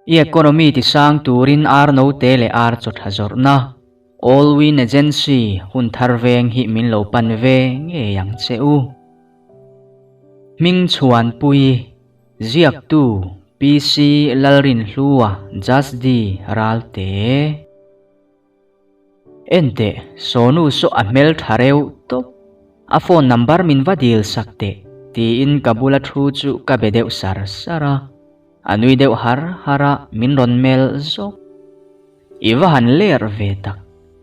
I economy ti sang turin ar note leh ar chaw tha zawrhna All Win Agency hun thar veng hi min lo pan ve ngei ang che u. Hmingchhuanpui, Ziaktu, PC Lalrinhlua, Jasdi Ralte. Enteh, Sonu saw a hmel tha reuh tawp. A phone number min va dil sak teh, tiin ka bula thu chu ka be deuh sar sar a. A nui deuh har har a, min rawn mel zawk. I va han ler ve tak.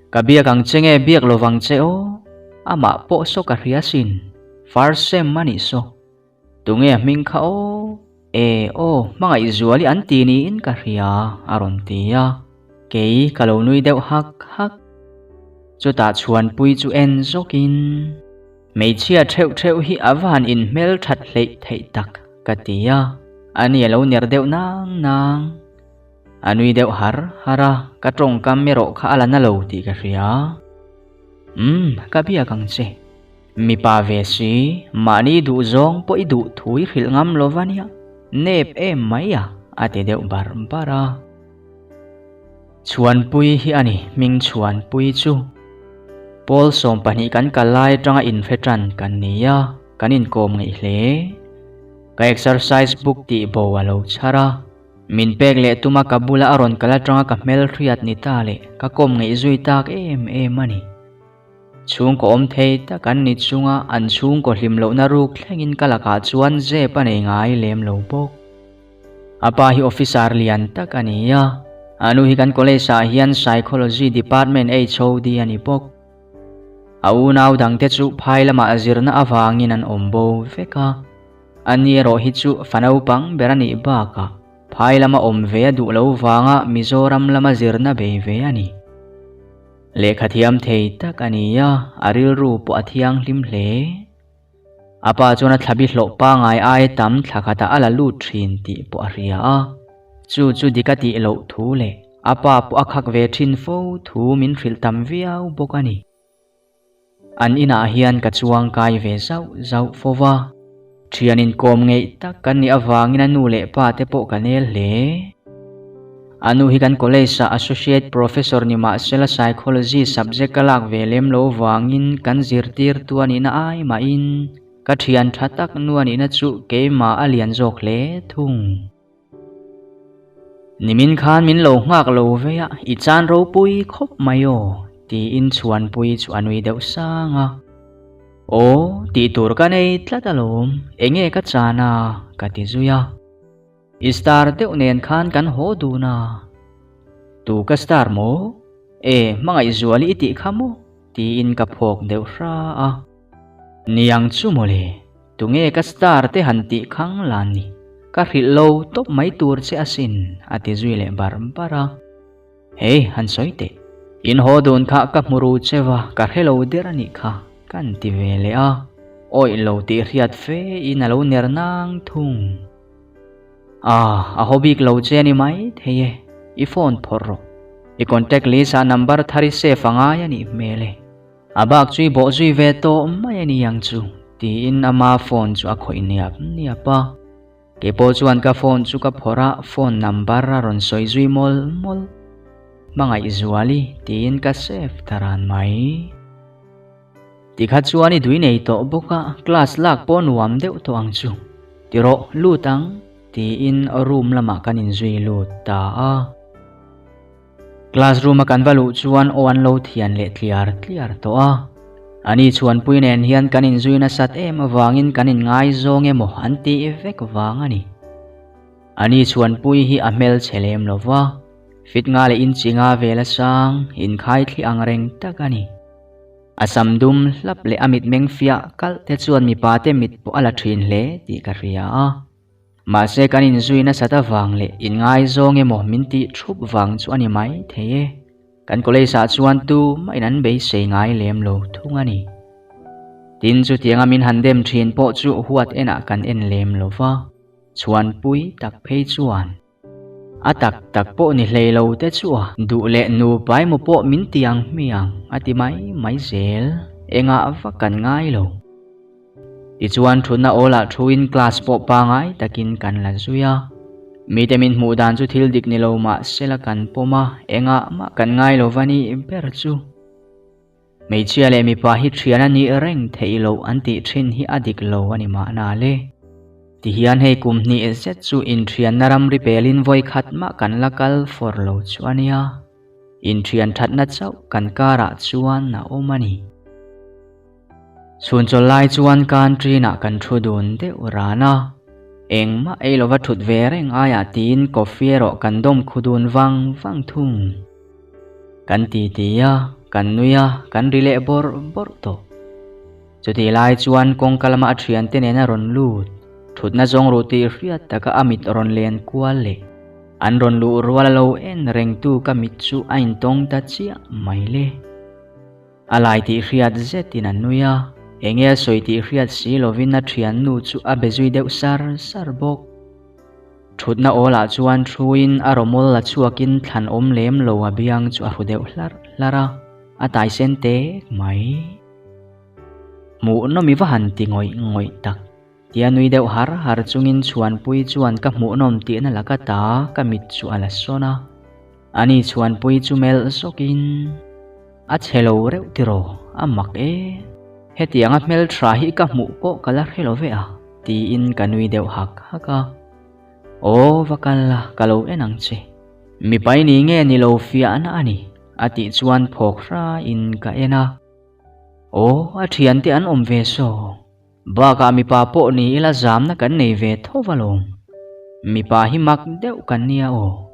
Ka biak ang che nge biak lo vang che aw? Amah pawh saw ka hria sin. First sem a nih saw. Tunge a hming kha aw? E aw, hmangaih zual i an ti niin ka hria, a rawn ti a. Kei ka lo nui deuh hak hak. Chutah chhuanpui chu en zawkin, Hmeichhia theuh theuh hi a va han inhmel that hleih theih tak, ka ti a. Ani a lo ner deuh nang nang. A nui deuh har har a, ka tawngkam erawh kha a la na lo tih ka hria. Umm, ka biak ang che. Mipa ve si, mahni duhzawng pawh i duh thu i hrilh ngam lo va nia, nep em mai a, a ti deuh bar bar a. Chhuanpui hi a ni, hming Chhuanpui chu. Pawl 12 kan kal lai atanga inhre tan kan ni a, kan inkawm ngeih hle. Ka exercise book tih bo a lo chhar a, min pek leh tuma ka bula a rawn kal atanga ka hmelhriat ni ta leh ka kawm ngeih zui tak em em a ni. Chhungkaw awm thei tak an ni chunga an chhungkaw hlim lohna ruk thlengin ka lakah chuan zep a nei ngai lem lo bawk. A pa hi officer lian tak a ni a, a nu hi kan college ah hian Psychology department HOD a ni bawk. A unau dangte chu phai lamah zirna avangin an awm bo vek a, ani erawh hi chu fa naupang ber a nih bakah phai lama awm ve a duh lo vanga Mizoram lama zirna bei ve a ni. Lehkha thiam thei tak a ni a, a rilru pawh a thianghlim hle. A pa chuan a thlabi hlawh pangai ai tam thla khatah a la lut thin tih pawh a hria a, chu chu dik a tih loh thu leh a pa pawh a khak ve thin fo thu min hrilh tam viau bawk a ni. An inah hian ka chuang kai ve zauh zauh fo va, thian inkawm ngeih tak kan nih avangin a nu leh pa te pawh ka nel hle. A nu hi kan college ah associate professor ni mahsela psychology subject ka lak ve lem lo vangin kan zirtirtu a nihna ai mahin ka thian tha tak nu a nihna chu keimah a lian zawk hle thung. Nimin khan min lo nghak lo vei a, i chan ropui khawp mai aw, tiin Chhuanpui chu a nui deuh sang a. Aw, tih tur ka nei tlat alawm, enge ka chan a, ka ti zui a. I star deuh nen khan kan haw dun a. Tu ka star maw? E, hmangaih zuali i tih kha maw? Tiin ka phawk deuh hra a. Niang chu mawle, tunge ka star te han tih khang lan ni? Ka hrilh lo tawp mai tur che asin, a ti zui leh bar bar a. Hei, han sawi teh. In haw dun kha ka hmu ru che va, ka hre lo der a nih kha, kan ti ve leh a. Awih lo tih hriat fe in a lo ner nang thung. Ah, a haw bik lo che a ni mai thei e, i phone phawrh rawh. I contact list ah number thar i save a ngai a nih hmel e. A bak chu i bawh zui ve tawh mai a ni ang chu, tiin ama phone chu a khawih niap niap a. Kei pawh chuan ka phone chu ka phawrh a, phone number a rawn sawi zui mawl mawl. Hmangaih Zuali tiin ka save ta ran mai. Tikha chuan i dui nei tawh bawk a, class lak pawh nuam deuh tawh ang chu. Ti rawh, lut ang, tiin room lamah kan inzui lut ta a. Class room a kan va luh chuan aw an lo thian leh tliar tliar tawh a. Ani chhuanpui nen hian kan inzui nasat em avangin kan inngaizawng emaw an tih vek vang a ni. Ani chhuanpui hi a hmelchhe lem lo va, fit nga leh inchi nga vel a sang, inkhai thli ang reng tak a ni. A sam dum hlap leh a mitmeng fiah kalh te chuan mipa te mit pawh a la thin hle tih ka hria a. Mahse kan inzui nasat avang leh inngaizawng emaw min tih thup vang chu a ni mai thei e. Kan college ah chuan tu mahin an beisei ngai lem lo thung a ni. Tin chutianga min han dem thin pawh chu huat enah kan en lem lo va, chhuanpui tak phei chuan. A tak tak pawh ni hlei lo te chu a duh leh nupa emaw pawh min ti ang hmiang a ti mai mai zel, engah vak kan ngai lo. Tichuan thutna awlah thuin class pawh pangai takin kan la zui a. Mite min hmuh dan chu thil dik ni lo mah sela kan pawm a, engah mah kan ngai lo va nih ber chu. Hmeichhia leh mipa hi thian a nih reng theih loh an tih thin hi a dik lo a ni mahna le. Tihian hei kum hnih zet chu inthianna ramri pelin vawi khat mah kan la kal fawr lo chu a nia. Inthian thatna chauh kan karah chuan a awm a ni. Chhun chawl lai chuan canteen-ah kan thu dun deuh ran a, engmah ei lova thut ve reng aiah tiin coffee erawh kan dawm khu dun vang vang thung. Kan titi a, kan nui a, kan ri leh bawrh bawrh tawh. Chutih lai chuan kawngka lama a thiante nena rawn lut, thutna zawng ruh tih hriat taka a mit rawn len kual leh an rawn luh rual a lo en rengtu ka mit chu a intawng ta chiah mai le. A lai tih hriat zetin a nui a, enge a sawi tih hriat si lovin a thiannu chu a be zui deuh sar sar bawk. Thutna awlah chuan thuin a rawmawl la chhuakin thlan awm lem lo a biang chu a hru deuh hlarh hlarh a, a tai sen tek mai. Hmuhnawm i va han ti ngawih ngawih tak. Tia nui deuh har har chungin Chhuanpui chuan ka hmuhnawm tihna laka ta ka mit chu a la sawn a. Ani Chhuanpui chu melh zawkin, A chhe lo reuh tiraw, a mak e. Hetianga hmeltha hi ka hmuh pawh ka la hre lo ve a, tiin ka nui deuh hak hak a. Aw va kal la, ka lo en ang che. Mipai ni nge ni lo fiahna a ni, a tih chuan phawk hrain ka en a. Aw, a thiante an awm ve saw. Bakah mipa pawh ni ila zamna kan nei ve tho va lawm. Mipa hi mak deuh kan nia aw.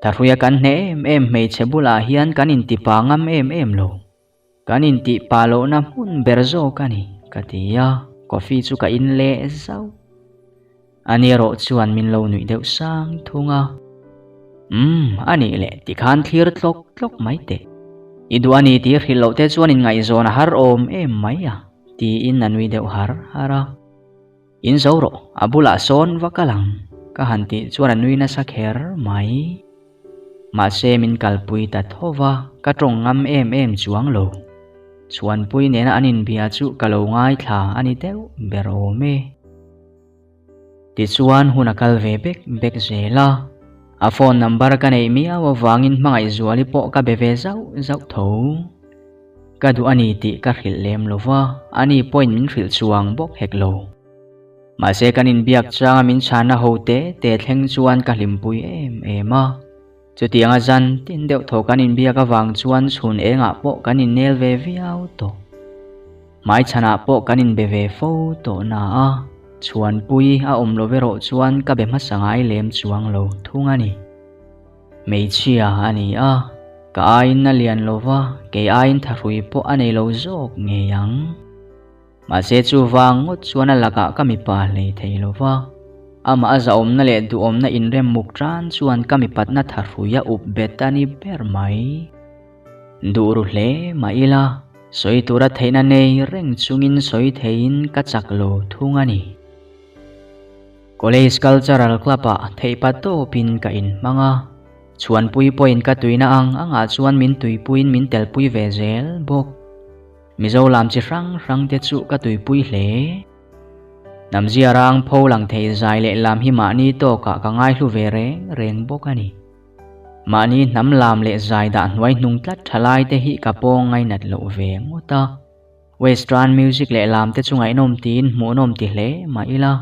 Thahruia kan hneh em em hmeichhe bulah hian kan intipa ngam em em lo. Kan intihpa lohna hmun ber zawk a ni, ka ti a, coffee chu ka in leh zauh. Ani erawh chuan min lo nuih deuh sang thung a. Umm, a nih leh tikhan thlir tlawk tlawk mai teh. I duh a ni tih hrilh loh te chuan inngaihzawn a har awm em mai a, tiin a nui deuh har har a. In zo rawh, a bulah sawn va kal ang, ka han tih chuan a nui nasa kher mai. Mahse min kalpui ta tho va, ka tawng ngam em em chuang lo. Chhuanpui nena an inbia chu ka lo ngaithla a ni deuh ber awm e. Tichuan hun a kal ve bek bek zel a, a phone number ka neih miau avangin Hmangaihzuali pawh ka be ve zauh zauh tho. Ka duh a ni tih ka hrilh lem lo va, ani pawhin min hrilh chuang bawk hek lo. Mahse kan inbiak changa min chhana ho te te thleng chuan ka hlimpui em em a. Chutianga zan tin deuh thaw kan inbiak avang chuan chhun engah pawh kan innel ve viau tawh. Hmaichhanah pawh kan inbe ve fo tawh na a, chhuanpui a awm lo erawh chuan ka be hmasa ngai lem chuang lo thung a ni. Hmeichhia a ni a, ka aiin a lian lo va, kei aiin thahrui pawh a nei lo zawk ngei ang. Mahse chuvang ngawt chuan a lakah ka mipa hlei thei lo va, amah a zahawmna leh duhawmna inrem muk tan chuan ka mipatna thahrui a up bet a ni ber mai. Duh ru hle mah ila, sawi tura theihna nei reng chungin sawi theiin ka chak lo thung a ni. College Cultural Club-ah theihpa tawpin ka inhmang a, chhuanpui pawhin ka tuina ang angah chuan min tuipuiin min telpui ve zel bawk. Mizo lam chi hrang hrang te chu ka tuipui hle. Hnamzia rang pho lang thei zai leh lam hi mahni tawkah ka ngaihlu ve reng reng bawk a ni. Mahni hnam lam leh zai dah hnuai hnung tlat tha lai te hi ka pawng ngainat loh ve ngawt a. Western music leh lam te chu ngaihnawm tiin hmuhnawm ti hle mah ila,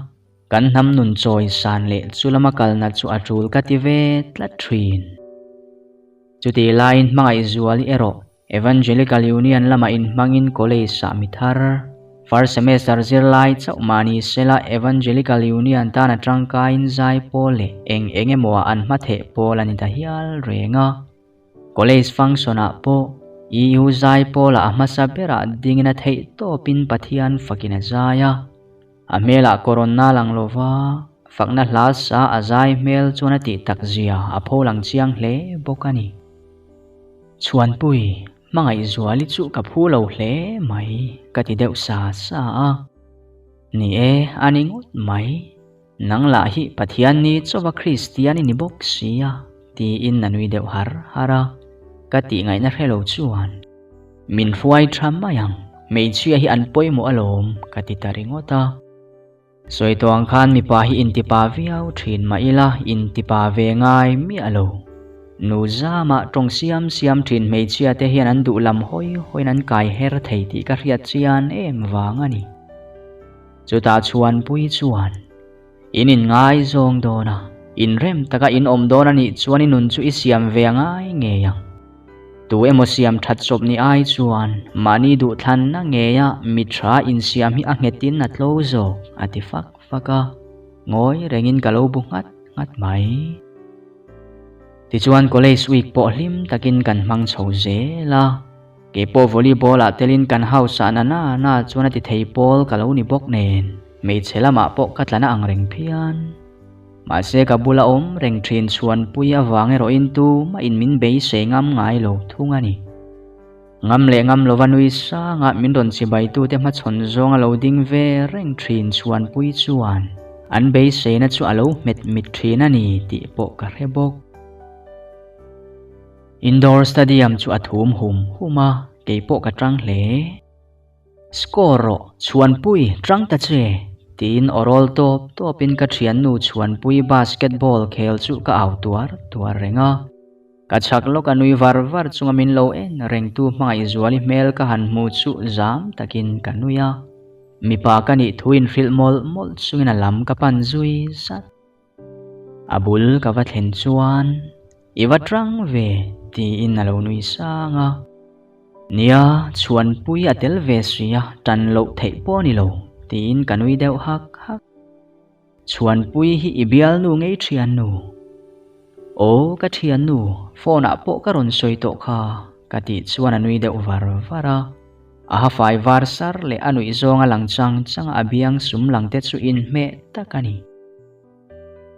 kan hnam nun chawi san leh chu lama kalna chu a tul ka ti ve tlat thin. Chutih laiin Hmangaihzuali erawh Evangelical Union lama inhmangin College-ah mi thar, first semester zirlai chauh mah ni sela Evangelical Union tana tangkaiin zai pawl leh eng eng emaw-ah an hma theh pawl a ni ta hial reng a. College function-ah pawh EU zai pawlah a hmasa berah dingin a theih tawpin Pathian fakin a zai a. A hmelah kawrawnna lang lova fakna hla sa a zai hmel chuan a tih tak zia a pholang chiang hle bawk a ni. Chhuanpui, Hmangaihzuali chu ka phu lo hle mai, ka ti deuh sa sa a. Ni e, a ni ngawt mai. Nang lah hi Pathian ni chauva Kristian i ni bawk si a, tiin a nui deuh har har a. Ka tih ngaihna hre lo chuan, Min hruai tha mai ang, hmeichhia hi an pawimawh alawm, ka ti ta ringawt a. Sawi tawh ang khan mipa hi intipa viau thin mah ila intipa ve ngai miah lo. Nu zama tawng siam siam thin hmeichhia te hian an duh lam hawi hawiin an kai her thei tih ka hriat chian em vang a ni. Chutah Chhuanpui chuan, In inngaizawng dawn a, inrem taka in awm dawn a nih chuan i nun chu i siam ve a ngai ngei ang. Tu emaw siam that chawp ni ai chuan mahni duhthlanna ngeia mi tha insiam hi a nghetin a tlo zawk a ti fak fak a, ngawi rengin ka lo bu nghat nghat mai. Tichuan college week pawh hlim takin kan hmang chho zel a, keipawh volleyball ah telin kan house ah na na na chuan a ti thei pawl ka lo ni bawk nen hmeichhe lamah pawh ka tla na ang reng phian. Mahse ka bula awm reng thin chhuanpui avang erawhin tumah in min beisei ngam ngai lo thung a ni. Ngam leh ngam lova nui sanga min rawn chibaitute hmachhawn zawnga lo ding ve reng thin chhuanpui chuan an beiseina chu a lo hmet mit thin a ni tih pawh ka hre bawk. Indoor stadium chu a thum hum hum a, keipawh ka tang hle. Score rawh, Chhuanpui, ṭang ta che! tiin aw rawl tawp tawpin ka ṭhiannu Chhuanpui basketball khel chu ka au tuar tuar reng a. Ka chhak lawk a nui var var chunga min lo en rengtu Hmangaihzuali hmel ka han hmu chu zam takin ka nui a. Mipa ka nih thu inhrilh mawlh mawlh chungin a lam ka pan zui zat. A bul ka va thlen chuan, I va ṭang ve, tiin a lo nui sang a. Nia, chhuanpui a tel ve si a, ṭan loh theih pawh a ni lo, tiin ka nui deuh hak hak. Chhuanpui hi i bialnu ngei ṭhiannu? Aw, ka ṭhiannu, phone ah pawh ka rawn sawi tawh kha, ka tih chuan a nui deuh var var a. A hafai var sar leh a nuih zawng a lang chang chang a, a biang sum lang te chu inhmeh tak a ni.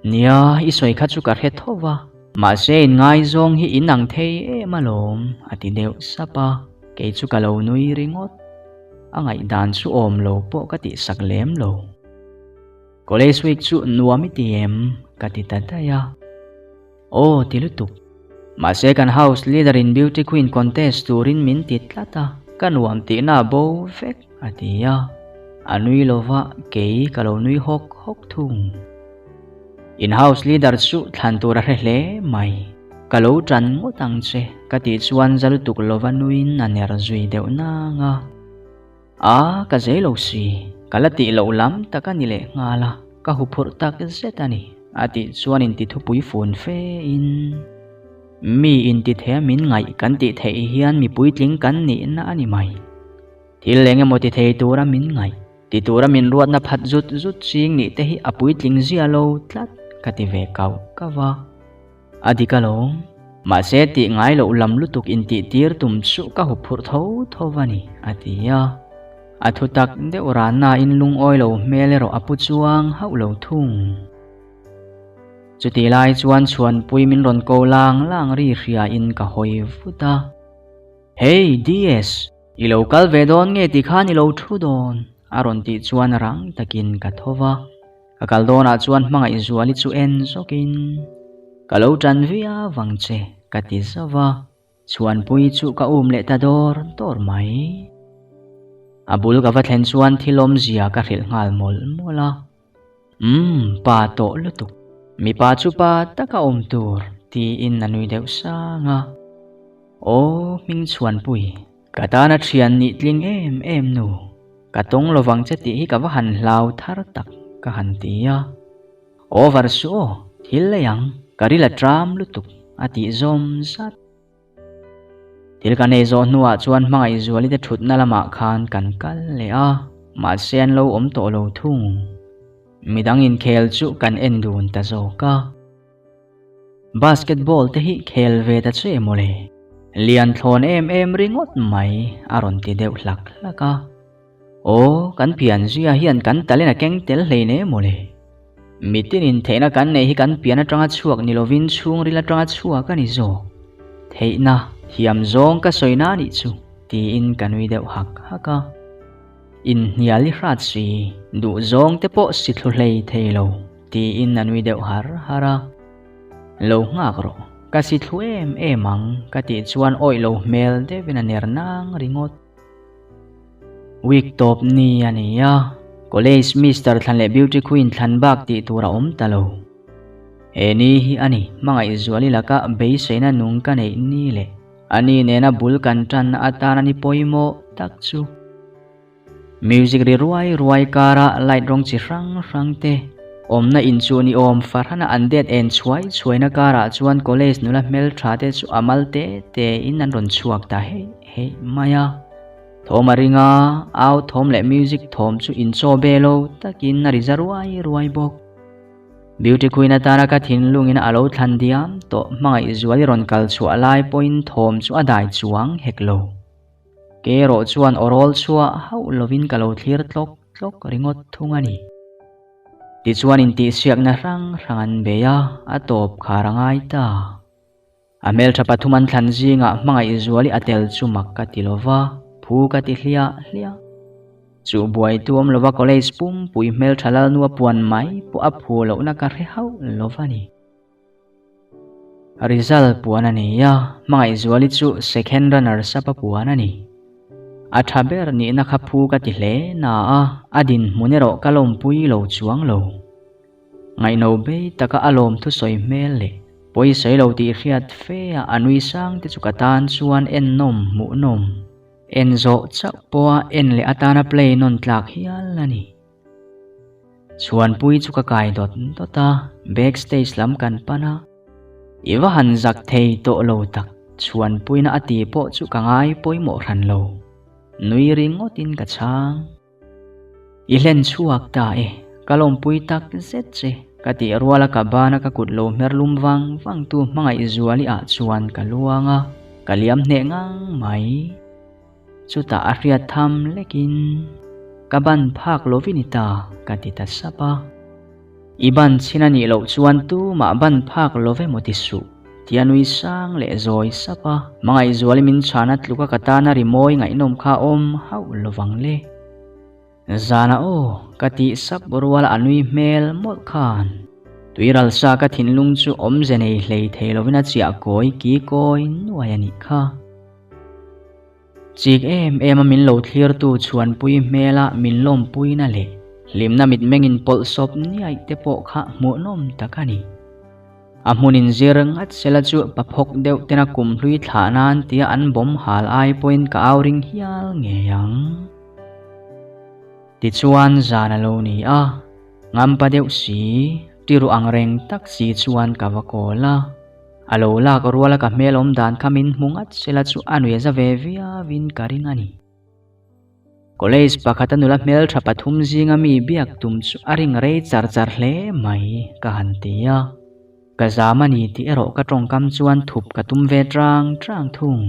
Nia, i sawi kha chu ka hre tho va, mahse inngaizawng hi in ang thei em alawm, a ti deuh sap a, kei chu ka lo nui ringawt. A ngaihdan chu awm lo pawh ka tihsak lem lo. College week chu nuam i ti em? ka ti ta daih a. Aw ti lutuk. Mahse kan house leader in beauty queen contest turin min ti tlat a, ka nuam tihna a bo vek a ti a. A nui lova kei ka lo nui hawk hawk thung. In house leader chu thlan tur a hre hle mai. Ka lo tan ngawt ang che ka tih chuan za lutuk lova nuiin a ner zui deuh nang a. A, ka zei lo si, ka la tih loh lam tak a ni leh nghal a, ka huphurh tak zet a ni, a tih chuan inti thupui fun fe in. Mi inti thei a min ngaih kan tih theih hian mi puitling kan nihna a ni mai. Thil eng emaw ti thei tura min ngaih, ti tura min ruatna phat zut zut ching nih te hi a puitling zia lo tlat, ka ti ve kauh kauh a. A dik alawm. Mahse tih ngai loh lam lutuk intih tir tum chu ka huphurh tho tho va ni, a ti a. A thu tak deuh rannain lungawi lo hmel erawh a pu chuang hauh lo thung. Chutih lai chuan chhuanpui min rawn ko lang lang ri hriain ka hawi vut a. Hey DS! I lo kal ve dawn nge ti khan i lo thu dawn? a rawn tih chuan rang takin ka tho va. Ka kal dawnah chuan Hmangaihzuali chu en zawkin, Ka lo tan viau vang che, ka ti zauh a, Chhuanpui chu ka um leh ta dawr dawr mai. A bul ka va thlen chuan thil awmzia ka hrilh nghal mawlh mawlh a, Umm, pa tawh lutuk, mipa chu pa taka awm tur, tiin a nui deuh sang a. Aw, Hmingchhuanpui, ka tana thian nih tling em em nu. Ka tawng lovang che tih hi ka va han hlau thar tak ka han ti a. Over suh aw, thil lei ang, ka ril a tram lutuk a tih zawm zat. Thil kan ei zawh hnuah chuan Hmangaihzuali te thutna lamah khan kan kal leh a, mahse an lo awm tawh lo thung. Midang inkhel chu kan en dun ta zawk a. Basketball te hi khel ve ta che mawle. Lian thlawn em em ringawt mai a rawn ti deuh hlak hlak a. Aw, kan pian zuia hian kan talent a keng tel hlein em mawle. Mitinin theihna kan neih hi kan pian atanga chhuak ni lovin chhungril atanga chhuak a ni zawk. Theihna, thiam zawng ka sawi na nih chu, tiin ka nui deuh hak hak a. Inhnial i hrat si, duh zawng te pawh si thlu hlei thei lo. Tiin a nui deuh har har a. Lo nghak rawh, ka si thlu em em ang ka tih chuan awih lo hmel deuhin a ner nang ringawt. Week tawp ni a ni a, College Mister thlan leh Beauty Queen thlan bak tih tur a awm ta lo. He ni hi a ni, Hmangaihzuali laka beiseina nung ka neih ni leh ani nena bul kan tanna atana ni pawimawh tak chu. Music ri ruai ruai kara light rawng chi hrang hrang te awmna inchuh ni awm farhana an det en chhuai chhuaina karah chuan college nula hmeltha te chu a mal te te in an rawn chhuak ta heih heih mai a. Thawm a ring a, au thawm leh music thawm chu inchaw be lo takin a ri za ruai ruai bawk. Beauty Queen atana ka thinlungin a lo thlan diam tawh hmangaih zual i rawn kal chhuah lai pawhin thawm chu a dai chuang hek lo. Kei erawh chuan aw rawl chhuah hauh lovin ka lo thlir tlawk tlawk ringawt thung a ni. Tichuan intihsiakna hrang hrang an bei a, a tawp khar a ngai ta. A hmeltha pathum an thlan zingah hmangaih zuali a tel chu mak ka ti lova, phu ka ti hliah hliah. Chu buaitu awm lova college pumpui hmeltha lalnu a puan mai pawh a phu lohna ka hre hauh lova ni. Result puan a nei a, hmangaih zuali chu second runner sap a puan a ni. A tha ber nihna kha phu ka ti hle na a, a dinhmun erawh ka lawmpui lo chuang lo. Ngaihno bei taka a lawm thusawi hmel leh pawisawi lo tih hriat fe a a nui sang te chu ka tan chuan en nawm hmuh nawm. En zawh chauh pawha en leh atana play nawn tlak hial a ni. Chhuanpui chu ka kai dawt dawt a, back stage lam kan pan a. I va han zak thei tawh lo tak, chhuanpuina a ti pawh chu ka ngai pawimawh hran lo. Nui ringawtin ka chhang. I hlen chhuak ta e, ka lawmpui tak zet che, ka tih ruala ka bana ka kut lo hmer lum vang vang tu hmangaih zuali ah chuan ka luang a, ka liam hneh ngang mai. Chutah a hriat tham lekin, Ka ban phak lovin i ta, ka ti ta sap a. I ban chhin a nih loh chuan tumah ban phak lo ve maw ti suh, tia nui sang leh zawi sap a. Hmangaihzuali min chhana tluka ka tana rimawi ngaihnawm kha awm hauh lo vang le. Zana aw, ka tih sap ruala a nui hmel mawlh khan. Tuiralsa ka thinlung chu awmze nei hlei thei lovin a chiah kawi ki kawi nuai a nih kha. Chik em em a min lo thlirtu chhuanpui hmela min lawmpuina leh hlimna mitmengin pawlh sawp niaih te pawh kha hmuhnawm tak a ni. A hmun inzir ngat sela chu paphawk deuh tena kumhlui thlah nan tia an bawm hal ai pawhin ka au ring hial ngei ang. Tichuan zan a lo ni a, ngampa deuh si, tiru ang reng tak si chuan ka va kawl a. A lo lak ruala ka hmel awm dan kha min hmu ngat sela chu a nuih a za ve viauin ka ring a ni. College pakhata nula hmeltha pathum zinga mi biak tum chu a ring rei char char hle mai ka han ti a. Ka zam a ni tih erawh ka tawngkam chuan thup ka tum ve tang tang thung.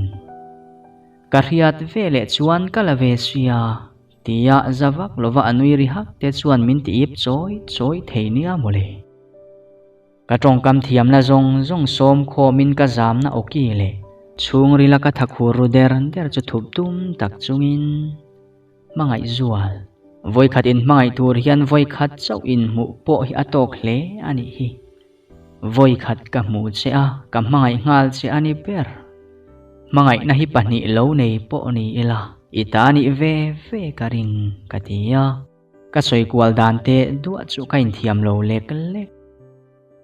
Ka hriat veleh chuan ka la ve sia tia za vak lova a nui ri hak te chuan min ti ip chawi chawi thei nia mawle. Ka tawngkam thiamna zawng zawng sawm khawmin ka zamna awki leh chhungrila ka thakhur ru der der chu thup tum tak chungin hmangaih zual. Vawikhat inhmangaih tur hian vawikhat chauh inhmuh pawh hi a tawk hle a nih hi. Vawikhat ka hmuh che a, ka hmangaih nghal che a ni ber. Hmangaihna hi pahnih lo nei pawh ni ila, i ta nih ve ve ka ring ka ti a. Ka sawi kual dan te duah chu ka inthiam lo lek lek.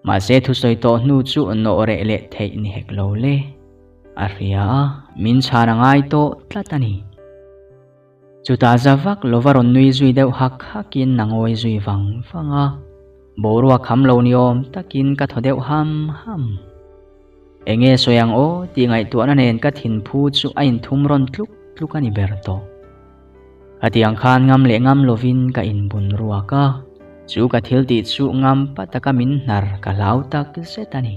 Mahse thusawi tawh hnu chu nawh reh leh theih ni hek lo le. A hria a, min chhan a ngai tawh tlat a ni. Chutah za vak lova rawn nui zui deuh hak hakin a ngawi zui vang vang a. Boruak kham lo ni awm takin ka thaw deuh ham ham. Enge sawi ang aw tih ngaihtuahna nen ka thinphu chu a inthum rawn tluk tluk a ni ber tawh. A tiang khan ngam leh ngam lovin ka inbun ruak a, chu ka thil tih chu ngam pa taka min hnar ka hlau tak zet a ni.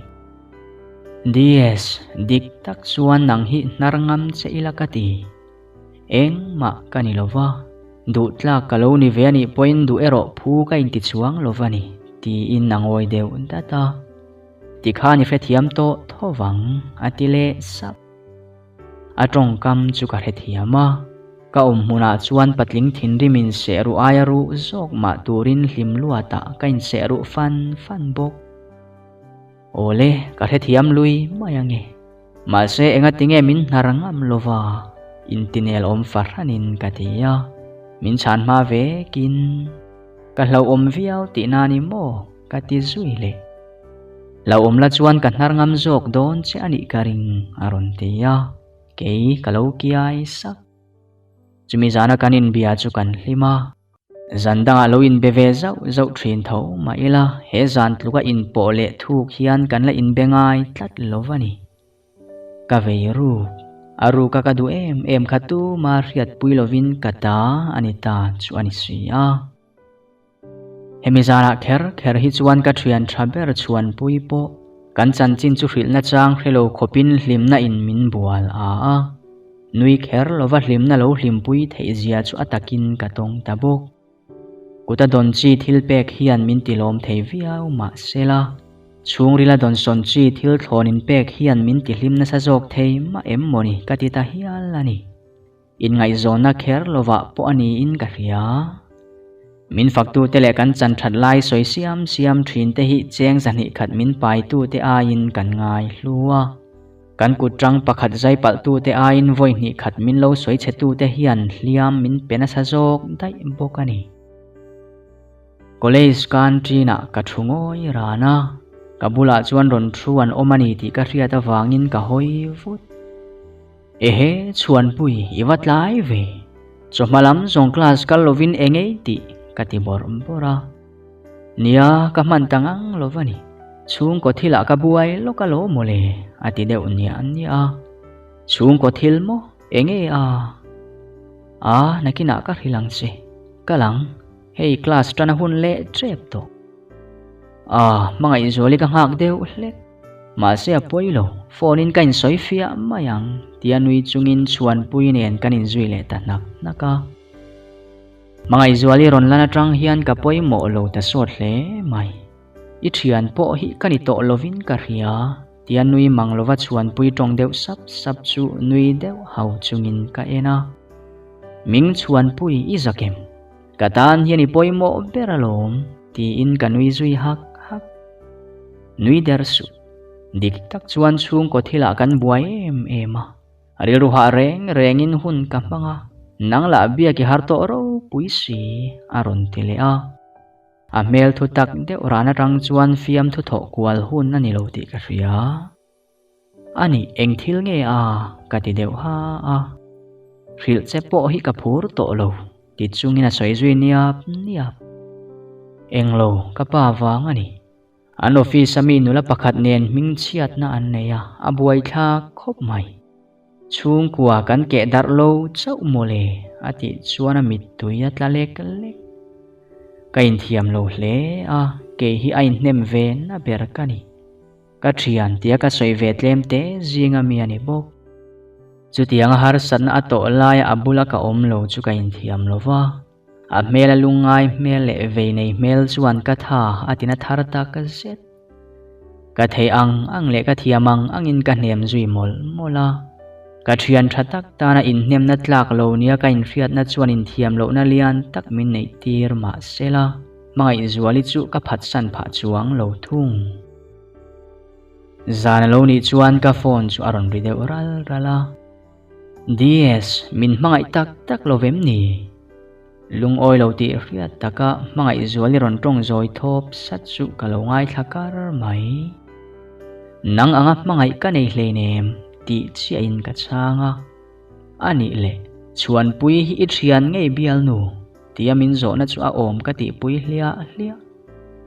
DS, dik tak chuan nang hi hnar ngam che ila ka ti. Engmah ka ni lova, duh tlak ka lo ni ve a nih pawhin duh erawh phu ka inti chuang lova ni, tiin a ngawi deuh dat a. Tikhan i hrethiam tawh tho vang, a ti leh sap. A tawngkam chu ka hrethiam a, ka awm hmunah chuan patling thinrim in seh ruh aia ruh zawk mah turin hlim luatah ka inseh ruh fan fan bawk. Awle, ka hrethiam lui mai ange. Mahse engatinge min hnar ngam lova intinel awm fahranin ka ti a, min chhan hma vekin. Ka hlauhawm viau tihna a ni maw? Ka ti zui leh. Hlauhawm la chuan ka hnar ngam zawk dawn che a nih ka ring, a rawn ti a, kei ka lo kiai sak. Chumi zana kan inbia chu kan hlim a. Zan dangah lo inbe ve zauh zauh thin tho mah ila, he zan tluka inpawh leh thuk hian kan la inbe ngai tlat lo va ni. Ka vei ruk, a ruka ka duh em em kha tuma hriatpui lovin ka ta a ni ta chu a ni si a. Hemi zanah kher kher hi chuan ka thian tha ber chhuanpui pawh kan chanchin chu hrilhna chang hre lo khawpin hlimna in min bual a a. Nui kher lova hlimna lo hlimpui theih zia chu a takin ka tawng ta bawk. Kuta dawn chi thil pek hian min tilawm thei viau mahsela, chhungrila dawn sawn chi thil thlawn in pek hian min tihlim nasa zawk thei mah em mawni ka ti ta hial a ni. Inngaihzawnna kher lovah pawh a niin ka hria. Min faktute leh kan chan that lai sawi siam siam thinte hi cheng zahnih khat min paitute aiin kan ngai hlu a. Kan kut tang pakhat zai palhtute aiin vawi hnih khat min lo sawi chhetute hian hliam min pe nasa zawk daih bawk a ni. College canteen-ah ka thu ngawi ran a, ka bulah chuan rawn thu an awm a ni tih ka hriat avangin ka hawi vut. Ehe, Chhuanpui, i va tlai ve. Chawhma lam zawng class kal lovin eng ei tih ka ti bawrh bawrh a. Nia, ka hman ta ngang lo va ni. Chhungkaw thilah ka buai lawk a lo mawle, a ti deuh niah niah a. Chhungkaw thil maw? Eng nge a? A, nakinah ka hrilh ang che. Kal ang, hei class tan a hun leh tep tawh. A, hmangaihzuali ka nghak deuh hlek. Mahse a pawi lo, phone in ka insawi fiah mai ang, tia nui chungin Chhuanpui nen kan inzui leh ta hnak hnak a. Hmangaihzuali rawn lan atang hian ka pawimawh lo ta sawt hle mai. I thian pawh hi ka ni tawh lovin ka hria, tia nui mang lova Chhuanpui tawng deuh sap sap chu nui deuh hau chungin ka en a. Ming Chhuanpui i zak em? Ka tan hian i pawimawh ber alawm, tiin ka nui zui hak hak. Nui der suh. Dik tak chuan chhungkaw thilah kan buai em em a. Rilru hah reng rengin hun ka hmang a, nang lah biak i har tawh ropui si, a rawn ti leh a. A hmel thu tak deuh ran atang chuan fiamthu thawh kual hun a ni lo tih ka hria. A nih, eng thil nge a? ka ti deuh ha a. Hrilh che pawh hi ka phur tawh lo, ti chungin a sawi zui niap niap. Englo, ka pa vang a ni. An office a mi nula pakhat nen hmingchhiatna an nei a, a buaithlak khawp mai. Chhungkua kan keh darh lo chauh mawle, a tih chuan a mittui a tla lek lek. Ka inthiam lo hle a, kei hi a inhnem ve na ber ka ni. Ka thian tia ka sawi ve tlem te zinga mi a ni bawk. Chutianga harsatna a tawh laia a bula ka awm lo chu ka inthiam lo va, a hmela lungngai hmel leh vei nei hmel chuan ka tha a tina thar tak zet. Ka thei ang ang leh ka thiam ang angin ka hnem zui mawlh mawlh a. Ka thian tha tak tana inhnemna tlak lo nia ka inhriatna chuan inthiam lohna lian tak min neih tir mahsela, Hmangaihzuali chu ka phatsan phah chuang lo thung. Zan a lo nih chuan ka phone chu a rawn ri deuh ral ral a. DS, min hmangaih tak tak lo vem ni? Lungawi lo tih hriat taka Hmangaihzuali rawn tawng zawi thawp sat chu ka lo ngaithla kar mai. Nang anga hmangaih ka nei hleinem tih chiahin ka chhang a. A nih leh, Chhuanpui hi i thian ngei bialnu? Tia min zawhna chu a awm ka tihpui hliah hliah.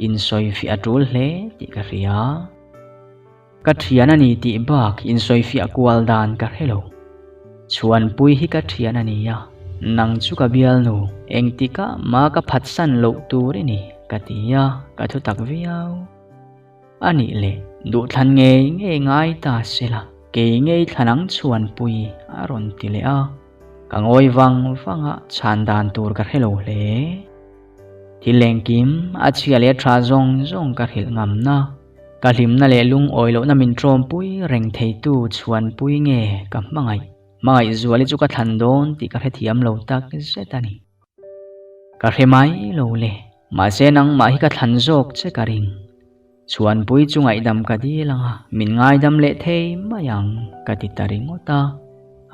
Insawifiah a tul hle tih ka hria. Ka thian a ni tih bak insawifiah kual dan ka hre lo. Chhuanpui hi ka thian a ni a, nang chu ka bialnu, engtikah mah ka phatsan loh tur i ni, ka ti a, ka thu tak viau. A nih leh, duhthlan ngei ngei ngai ta sela, kei ngei thlan ang Chhuanpui a rawn ti leh a. Ka ngawi vang vang a, chhan dan tur ka hre lo hle. Thil engkim, a chhia leh a tha zawng zawng ka hrilh ngamna, ka hlimna leh lungawi lohna min tawmpui reng theitu chhuanpui nge ka hmangaih, hmangaih zuali chu ka thlan dawn tih ka hrethiam lo tak zet a ni. Ka hre mai lo le, mahse nangmah hi ka thlan zawk che ka ring. Chhuanpui chu ngaihdam ka dil ang a, min ngaidam leh thei mai ang, ka ti ta ringawt a.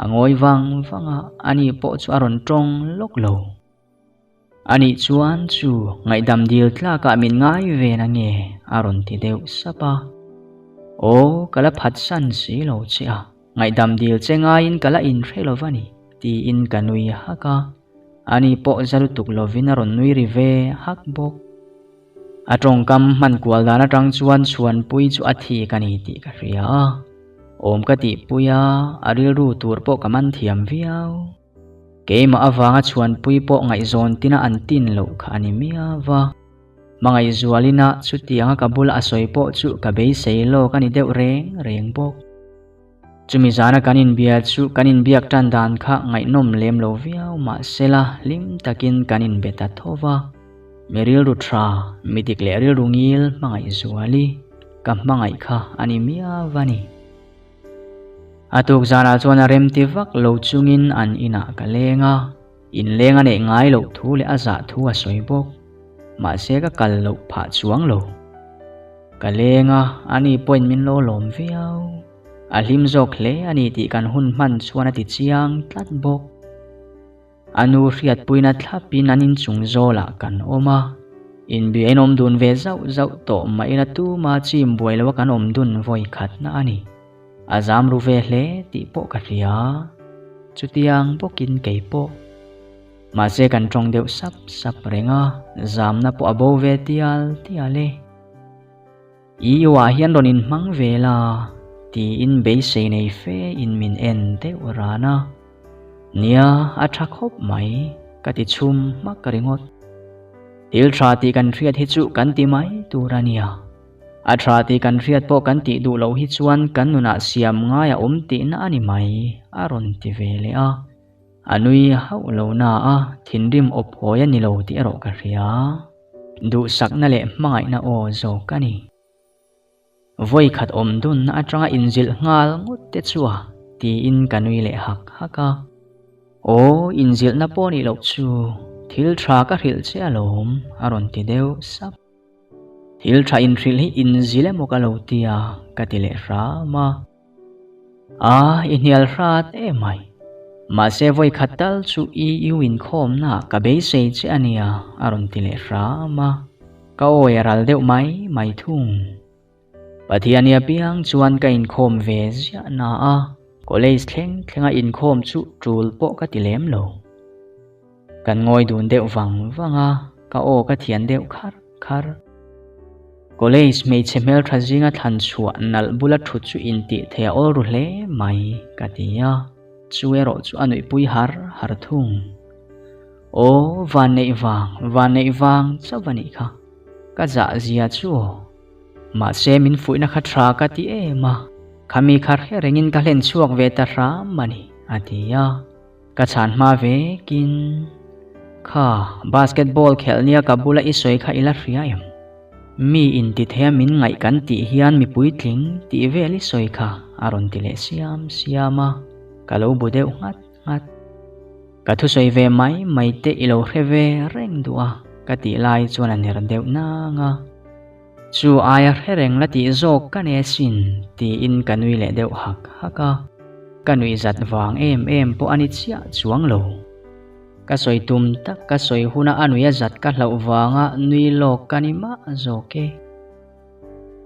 A ngawi vang vang a, ani pawh chu a rawn tawng lawk lo. Anih chuan chu ngaihdam dil tlakah min ngai ve na nge? a rawn ti deuh sap a. Aw, ka la phatsan si lo che a, ngaihdam dil che ngaiin ka la inhre lo va ni, tiin ka nui hak a. Ani pawh za lutuk lovin a rawn nui ri ve hak bawk. A tawngkam hman kual dan atang chuan chhuanpui chu a thik a ni tih ka hria a, awm ka tihpui a, a rilru tur pawh ka man thiam viau. Keimah avanga chhuanpui pawh ngaihzawn tina an tin loh kha a ni miau va. Hmangaihzualina chutianga ka bula a sawi pawh chu ka beisei lawk a ni deuh reng reng bawk. Chumi zana kan inbia chu kan inbiak tan dan kha ngaihnawm lem lo viau mahsela hlim takin kan inbe ta tho va. Mi rilru tha, mi dik leh rilru ngil hmangaih zuali ka hmangaih kha a ni miau a ni. A tuk zanah chuan a remti vak lo chungin an inah ka leng a, inleng a neih ngai loh thu leh a zah thu a sawi bawk. Mahse ka kal loh phah chuang lo. Ka leng a, ani pawhin min lo lawm viau. A hlim zawk hle a ni tih kan hun hman chuan a ti chiang tlat bawk. A nu hriatpuina thlapin an inchung zawlah kan awm a, inbiain awm dun ve zauh zauh tawh mah ila tuma chim buai loa kan awm dun vawi khatna a ni. A zam ru ve hle tih pawh ka hria. Chutiang bawkin kei pawh. Mahse kan tawng deuh sap sap reng a, zamna pawh a bo ve tial tial e. I uah hian rawn inhmang ve la, tiin beisei nei fe in min en deuh ran a. Nia, a tha khawp mai, ka ti chhum hmak ringawt. Thil tha tih kan hriat hi chu kan ti mai tur a nia. A tha tih kan hriat pawh kan tih duh loh hi chuan kan nunah siam ngai a awm tihna a ni mai, a rawn ti ve leh a. A nui hauh lo na a, thinrim awp hawi a ni lo tih erawh ka hria. Duhsakna leh hmangaihna aw zawk a ni. Vawi khat awm dunna atanga inzilh nghal ngawt te chu a, tiin ka nui leh hak hak a. Aw, inzilhna pawh nih loh chu, thil tha ka hrilh che alawm, a rawn ti deuh sap. Thil tha inhrilh hi inzilh emaw ka lo ti a, ka ti leh hram a. A, i hnial hrat emai. Mahse vawi khat tal chu EU inkhawmna ka beisei che a nia, a rawn ti leh hram a. Ka awi a ral deuh mai mai thung. Pathiani apiang chuan ka inkhawm ve ziah na a, college thleng thlenga inkhawm chu tul pawh ka ti lem lo. Kan ngawi dun deuh vang vang a, ka aw ka thian deuh khar khar. College hmeichhe hmeltha zinga thlan chhuah nalh bula thut chu intih theih a awl ru hle mai ka ti a, chu erawh chu a nuihpui har har thung. Aw, vanneih vang, vanneih vang chauh a nih kha, ka zah zia chu aw. Mahse min fuihna kha tha ka ti em a, khami kha hre rengin ka hlen chhuak ve ta hram a ni, a ti a. Ka chhan hma vekin, Kha, basketball khelh nia ka bula i sawi kha i la hria em? Mi intithei a min ngaih kan tih hian mi puitling tih vel i sawi kha a rawn ti leh siam siam a, ka lo bu deuh nghat nghat. Ka thusawi ve mai mai te i lo hre ve reng duh a, ka tih lai chuan a ner deuh nang a. Chu aia hre reng la tih zawk ka nei asin tiin ka nui leh deuh hak hak a, ka nuih zat vang em em pawh a ni chiah chuang lo. Ka sawi tum tak ka sawi huna a nuih a zat ka hlauh vanga nui lawk ka ni mah zawk e.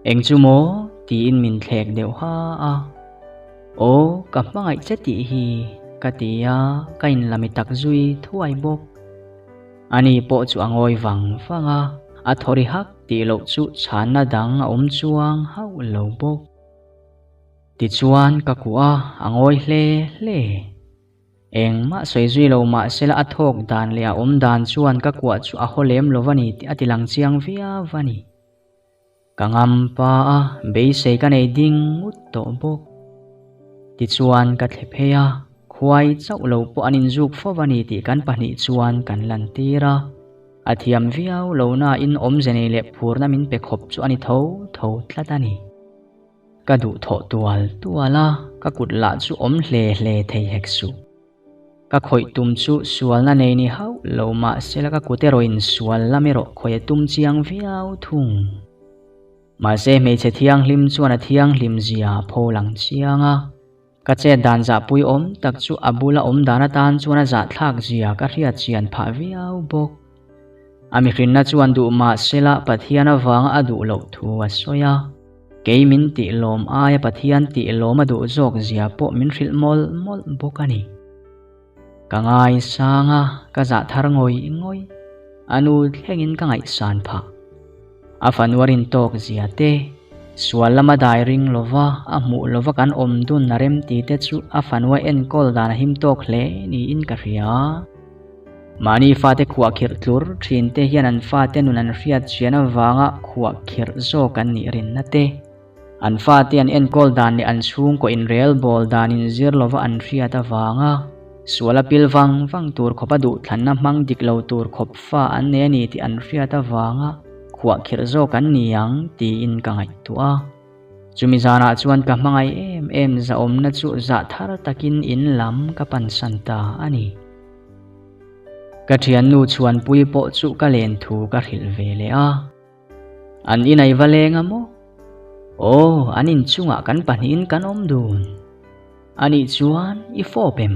Eng chu maw? tiin min thlek deuh ha a. Aw, ka hmangaih che tih hi ka ti a, ka inlami tak zui thuai bawk. Ani pawh chu a ngawi vang vang a, a thaw ri hak tih loh chu chhanna dang a awm chuang hauh lo bawk. Tichuan ka kuah a, a ngawi hle hle. Engmah sawi zui lo mahsela a thawk dan leh a awm dan chuan ka kuah chu a haw lem lo va ni tih a ti lang chiang viau a ni. Ka ngam pa a, beisei ka nei ding ngut tawh bawk. Tichuan ka thle phei a, khuai chauh lo pawh an inzuk fo a ni tih kan pahnih chuan kan lantir a. A thiam viau lo nain awmze nei leh phurna min pe khawp chu a ni tho tho tlat a ni. Ka duhthawh tual tual a, ka kut lah chu awm hle hle thei hek suh. Ka khawih tum chu sualna nei ni hauh lo mahsela ka kut erawhin sual lam erawh khawih a tum chiang viau thung. Mahse hmeichhe thianghlim chuan a thianghlim zia a pho lang chiang a, ka chet dan zahpui awm tak chu a bula awm dan atan chuan a zahthlak zia ka hriat chian phah viau bawk. A mihrinna chuan duh mah sela Pathian avanga a duh loh thu a sawi a. Kei min tih lawm aia Pathian tih lawm a duh zawk zia pawh min hrilh mawlh mawlh bawk a ni. Ka ngaisang a, ka zah thar ngawih ngawih. A nu thlengin ka ngaihsan phah. A fanu a rin tawk zia te, sual lama dai ring lova a hmuh lova kan awm dun a rem ti te chu a fanu a enkawl dan a him tawk hle niin ka hria. Mahni fate khuahkhirh tlur thin te hian an fate nun an hriat chian avanga khuahkhirh zawk an nih rinna te, an fate an enkawl dan leh an chhungkaw inrelbawl dan inzir lova an hriat avanga sual a pil vang vang tur khawpa duhthlanna hmang dik lo tur khawp fa an nei a ni tih an hriat avanga khuahkhirh zawk an ni ang tiin ka ngaihtuah a. Chumi zanah chuan ka hmangaih em em zahawmna chu zah thar takin in lam ka pansan ta a ni. Ka thiannu Chhuanpuii pawh chu ka len thu ka hrilh ve leh a. An inai va leng a maw? Aw, an inchungah kan pahnihin kan awm dun. Anih chuan i fawp em?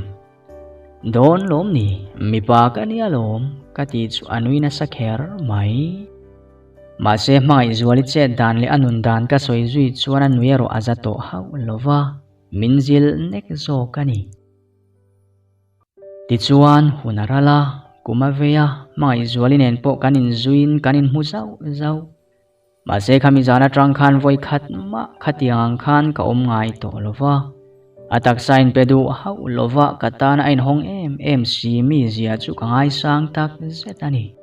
Dawn lawm ni, mipa ka nia lawm, ka ti chu a nui nasa kher mai. Mahse hmangaihzuali chet dan leh a nun dan ka sawi zui chuan a nui erawh a za tawh hauh lo va, min zil nek zawk a ni. Tichuan hun a ral a, kum a vei a, hmangaihzuali nen pawh kan inzuiin kan inhmu zauh zauh. Mahse khami zan atang khan vawi khat mah khatiang ang khan ka awm ngai tawh lo va. A taksa inpe duh hauh lo va ka tan a inhawng em em si mi zia chu ka ngaisang tak zet a ni.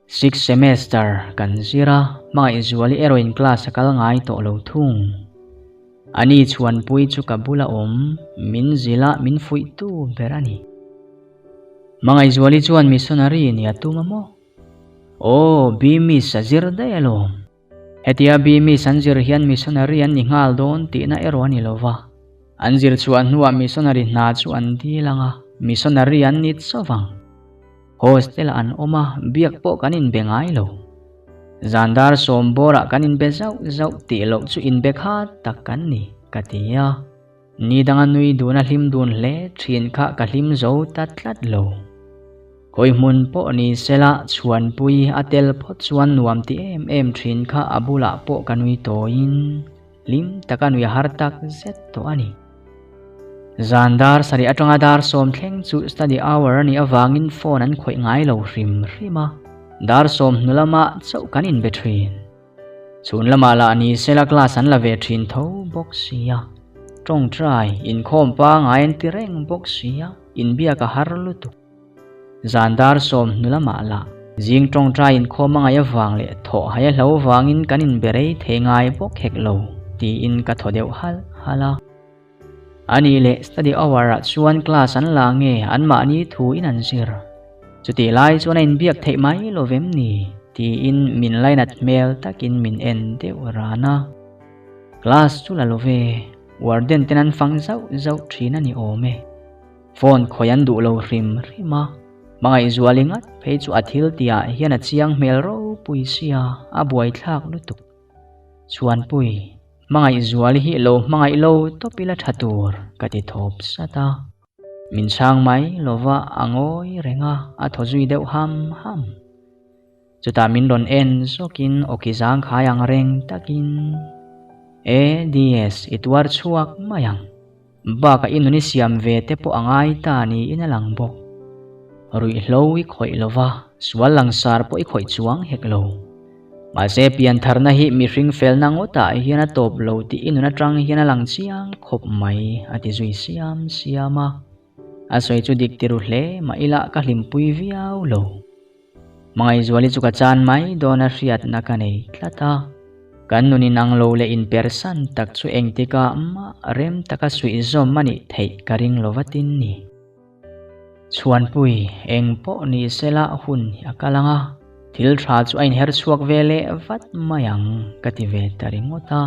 Sixth semester kan zir a, Hmangaihzuali erawhin class a kal ngai tawh lo thung. Ani chhuanpui chu ka bula awm, min zilh a min fuihtu ber a ni. Hmangaihzuali chuan missionary nia tum a maw? Aw, Bemis a zir daih alawm. Hetia Bemis an zir hian missionary an ni nghal dawn tihna erawh a ni lo va. An zir chhuah hnuah missionary hna chu an dil ang a, missionary an ni chauh ang. Hostel-ah an awm a, biak pawh kan inbe ngai lo. Zan dar sawm bawrah kan inbe zauh zauh tih loh chu inbe khat tak kan ni, ka ti a. Ni danga nui dun a hlim dun hle thin kha ka hlim zo ta tlat lo. Khawi hmun pawh ni sela chhuanpui a tel phawt chuan nuam ti em em thin kha a bulah pawh ka nui tawiin hlim taka nui a har tak zet tawh a ni. Zan dar sarih atanga dar sawm thleng chu study hour a nih avangin phone an khawih ngai lo hrim hrim a, dar sawm hnu lamah chauh kan inbe thin. Chhun lamah lah ni sela class an la ve thin tho bawk sia. Tawngtai, inkhawm pangai an ti reng bawk sia, inbiak a har lutuk. Zan dar sawm hnu lamah lah zing tawngtai inkhawm a ngaih avang leh thawh hai a hlo vangin kan inbe rei thei ngai bawk hek lo tiin ka thaw deuh halh halh a. Anih leh study hour ah chuan class an la nge anmahni thu in an zir. Chutih lai chuan a inbiak theih mai lo vem ni tiin min lainat hmel takin min en deuh ran a. Class chu la lo ve, warden ten an fang zauh zauh thin a ni awm e. Phone khawi an duh lo hrim hrim a, hmangaihzuali ngat phei chu a thil tihah hian a chiang hmel ropui sia, a buaithlak lutuk. Chhuanpui, hmangaihzuali hi lo hmangaih lo tawp ila tha tur ka ti thawp sat a. Min chhang mai lova a ngawi reng a, a thaw zui deuh ham ham. Chutah min rawn en zawkin awki zangkhai ang reng takin, E DS, i tuar chhuak mai ang. Bakah i nun i siam ve te pawh a ngai ta niin a lang bawk. Ruihhlo i khawih lo va, sual langsar pawh i khawih chuang hek lo. Mahse piantharna hi mihring felna ngawtah hian a tawp lo tih i nun atang hian a lang chiang khawp mai, a ti zui siam siam a. A sawi chu dik ti ru hle mah ila ka hlimpui viau lo. Hmangaihzuali chu ka chan mai dawn a hriatna ka nei tlat a. Kan nun inang lo leh inpersan tak chu engtikah mah rem taka suih zawm a nih theih ka ring lo vatin ni. Chhuanpui, eng pawh ni sela hun hi a kal ang a, thil tha chu a inher chhuak ve leh vat mai ang ka ti ve ta ringawt a.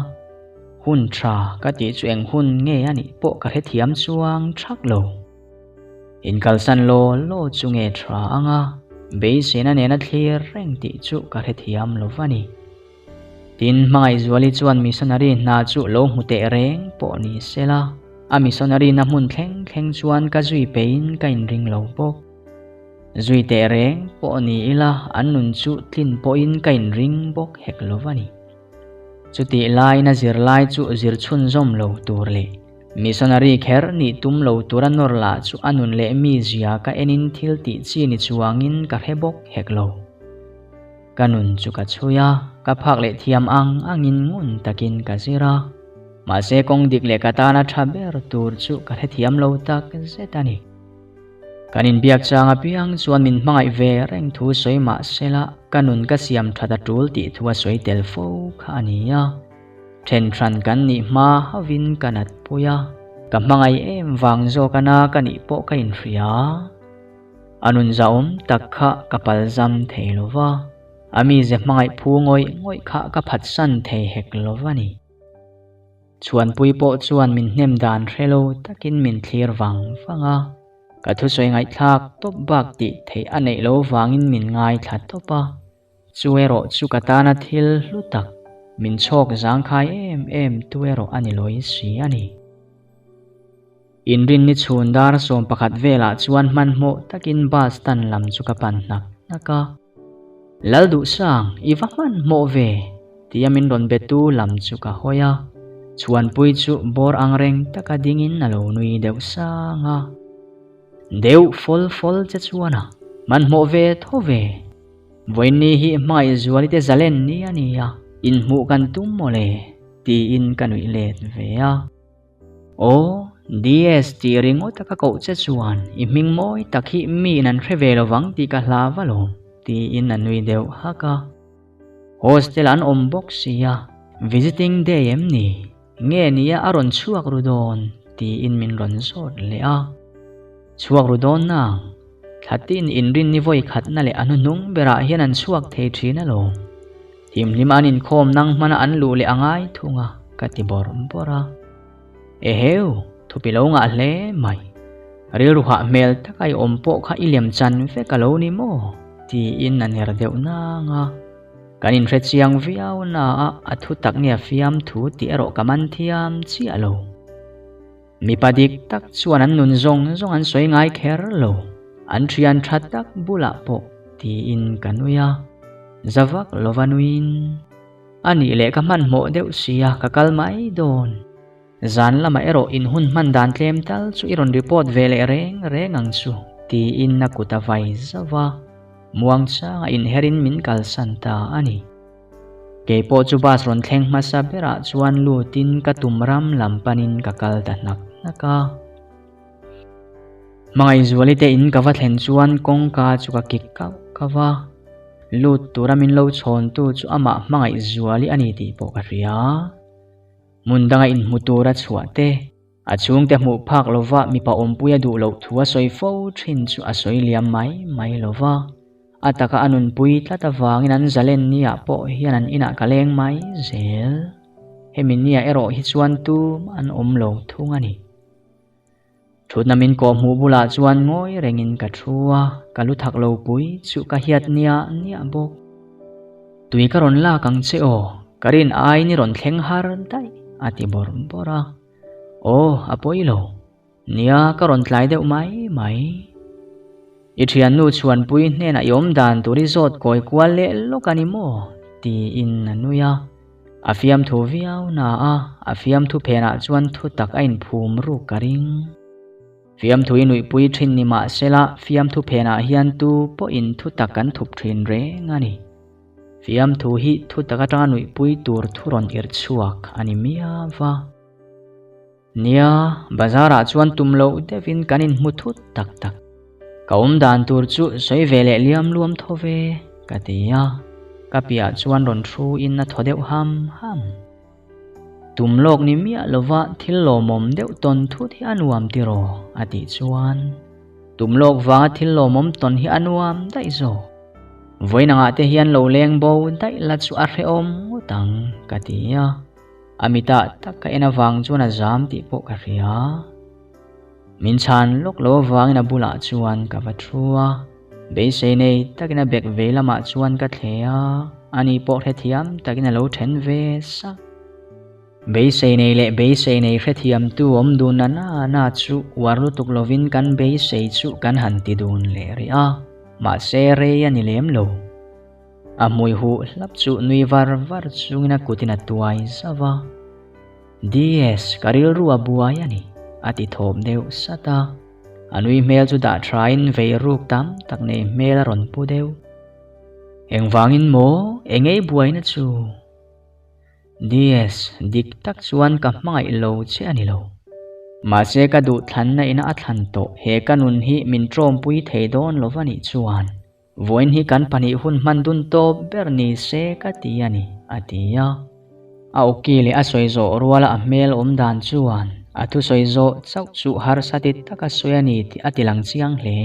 Hun tha ka tih chu eng hun nge a nih pawh ka hrethiam chuang thak lo. Inkalsan law law chu nge tha ang a, beiseina nena thlir reng tih chu ka hrethiam lo va ni. Tin, Hmangaihzuali chuan missionary hna chu lo hmu teh reng pawh ni sela, a missionary na hmun thleng thleng chuan ka zui peihin ka inring lo bawk. Zui teh reng pawh ni ila an nun chu tlin pawhin ka inring bawk hek lo va ni. Chutih laiin a zirlai chu zir chhunzawm lo tur leh missionary kher nih tum lo tura nawr lah chu a nun leh mizia ka enin thil tih chi ni chuangin ka hre bawk hek lo. Ka nun chu ka chhui a, ka phak leh thiam ang angin ngun takin ka zir a. Mahse kawng dik leh ka tana tha ber tur chu ka hrethiam lo tak zet a ni. Kan inbiak chang apiang chuan min hmangaih ve reng thu sawi mah sela ka nun ka siam that a tul tih thu a sawi tel fo kha a ni a. Then hran kan nih hma hovin ka nat pui a, ka hmangaih em vang zawk a na ka nih pawh ka inhria. A nun zahawm tak kha ka palzam thei lo va, a mize hmangaih phu ngawih ngawih kha ka phatsan thei hek lo va ni. Chhuanpui pawh chuan min hnem dan hre lo takin min thlir vang vang a, ka thusawi ngaihthlak tawp bak tih theih a neih lo vangin min ngaithla tawp a, chu erawh chu ka tana thil hlu tak, min chhawk zangkhai em em tu erawh a ni lawi si a ni. Inrinni chhun dar 11 velah chuan hmanhmawh takin bus stand lam chu ka pan hnak hnak a. Lalduhsang, i va hmanhmawh ve? tia min rawn betu lam chu ka hawi a. Chhuanpui chu bawr angreng taka dingin a lo nui deuh sang a. Deuh fawl fawl che chuan a hmanhmawh ve tho ve. Vawiinni hi hmangaihzuali te zalen ni a ni a, inhmuh kan tum mawle, tiin ka nuih let ve a. Aw, DS tih ringawt a ka koh che chuan i hming mawi tak hi miin an hre ve lovang tih ka hla va lawm, tiin a nui deuh hak a. Hostel an awm bawk sia, visiting day em ni? Nge nia a rawn chhuak ru dawn? tiin min rawn zawt leh a. Chhuak ru dawn nang, thlatin inrinni vawi khatna leh a hnuhnung berah hian an chhuak thei thin alawm. Himhlim an inkhawm nang hmana an luh leh a ngai thung a, ka ti bawrh bawrh a. Eheu, thupi lo ngah hle mai. Rilru hah hmel taka i awm pawh kha i lem chan vek a lo ni maw? tiin a ner deuh nang a. Kan inhre chiang viau na a, a thu tak nge a fiam thu tih erawh ka man thiam chiah lo. Mipa dik tak chuan an nun zawng zawng an sawi ngai kher lo, an thian tha tak bulah pawh tiin ka nui a, za vak lova nuiin a nih leh ka hmanhmawh deuh sia ka kal mai dawn. Zan lamah erawh in hun hman dan tlem tal chu i rawn report ve leh reng reng ang chu tiin a kut a vai zauh a, muangchanga inherin min kalsan ta a ni. Kei pawh chu bus rawn thleng hmasa berah chuan lutin ka tum ram lam panin ka kal ta hnak hnak a. Hmangaihzuali te in ka va thlen chuan kawngka chu ka kik kauh kauh a. Lut tura min lo chhawntu chu amah Hmangaihzuali a ni tih pawh ka hria. Hmun danga inhmu tura chhuah te, A chhungte hmuh phak lova mipa awmpui a duh loh thu a sawi fo thin chu a sawi liam mai mai lova. A taka a nunpui tlat avangin an zalen niah pawh hian an inah ka leng mai zel. Hemi niah erawh hi chuan tum an awm lo thung a ni. Thutna min kawh hmuh bulah chuan ngawi rengin ka thu a, ka lu thak lo pui chu ka hiat niah niah bawk. Tui ka rawn lak ang che aw, ka rin aiin i rawn thleng har daih, a ti bawrh bawrh a. Aw, a pawi lo. Nia, ka rawn tlai deuh mai mai. I thiannu chhuanpui hnenah i awm dan tur i zawt kawi kual leh lawk a ni maw? tiin a nui a. A fiamthu viau na a, a fiamthu phenah chuan thu tak a inphum ruk ka ring. Fiamthu i nuihpui thin ni mah sela, fiamthu phenah hian tu pawhin thu tak kan thup thin reng a ni. Fiamthu hi thu tak atanga nuihpui tur thu rawn irh chhuak a ni miau va. Nia, bazar ah chuan tum loh deuhin kan inhmu thut tak tak. Ka awm dan tur chu sawi ve leh liam luam tho ve, ka ti a. Ka piah chuan rawn thu in a thaw deuh ham ham. Tum lawk ni miah lova thil lawmawm deuh tawn thut hi a nuam tiraw? a tih chuan tum lawk vanga thil lawmawm tawn hi a nuam daih zawk. Vawiin angah te hian lo leng bo daih la chu a hrehawm ngawt ang ka ti a. A mitah tak ka en avang chuan a zam tih pawh ka hria. Min chhan lawk lo avangin a bulah chuan ka va thu a, beisei nei takin a bek vei lamah chuan ka thle a, ani pawh hrethiam takin a lo then ve sak. Beisei nei leh beisei nei hrethiamtu awm dun na na na chu uar lutuk lovin kan beisei chu kan han ti dun leh rih a. mahse rei a ni lem lo. A hmui huh hlap chu nui var var chungin a kutin a tuai zauh a. DS, ka rilru a buai a ni, a ti thawp deuh sat a. A nui hmel chu dah thain vei ruk tam tak nei hmel a rawn pu deuh. Engvangin maw, engei buaina chu? DS, dik tak chuan ka hmangaih lo che a ni lo. Mahse ka duh thlanna ina a thlan tawh he ka nun hi min tawmpui thei dawn lo va nih chuan vawiin hi kan pahnih hun hman dun tawp ber ni se ka ti a ni, a ti a. A awki leh a sawi zawh ruala a hmel awm dan chuan a thusawi zawh chauh chu harsa ti taka sawi a ni tih a tilang chiang hle.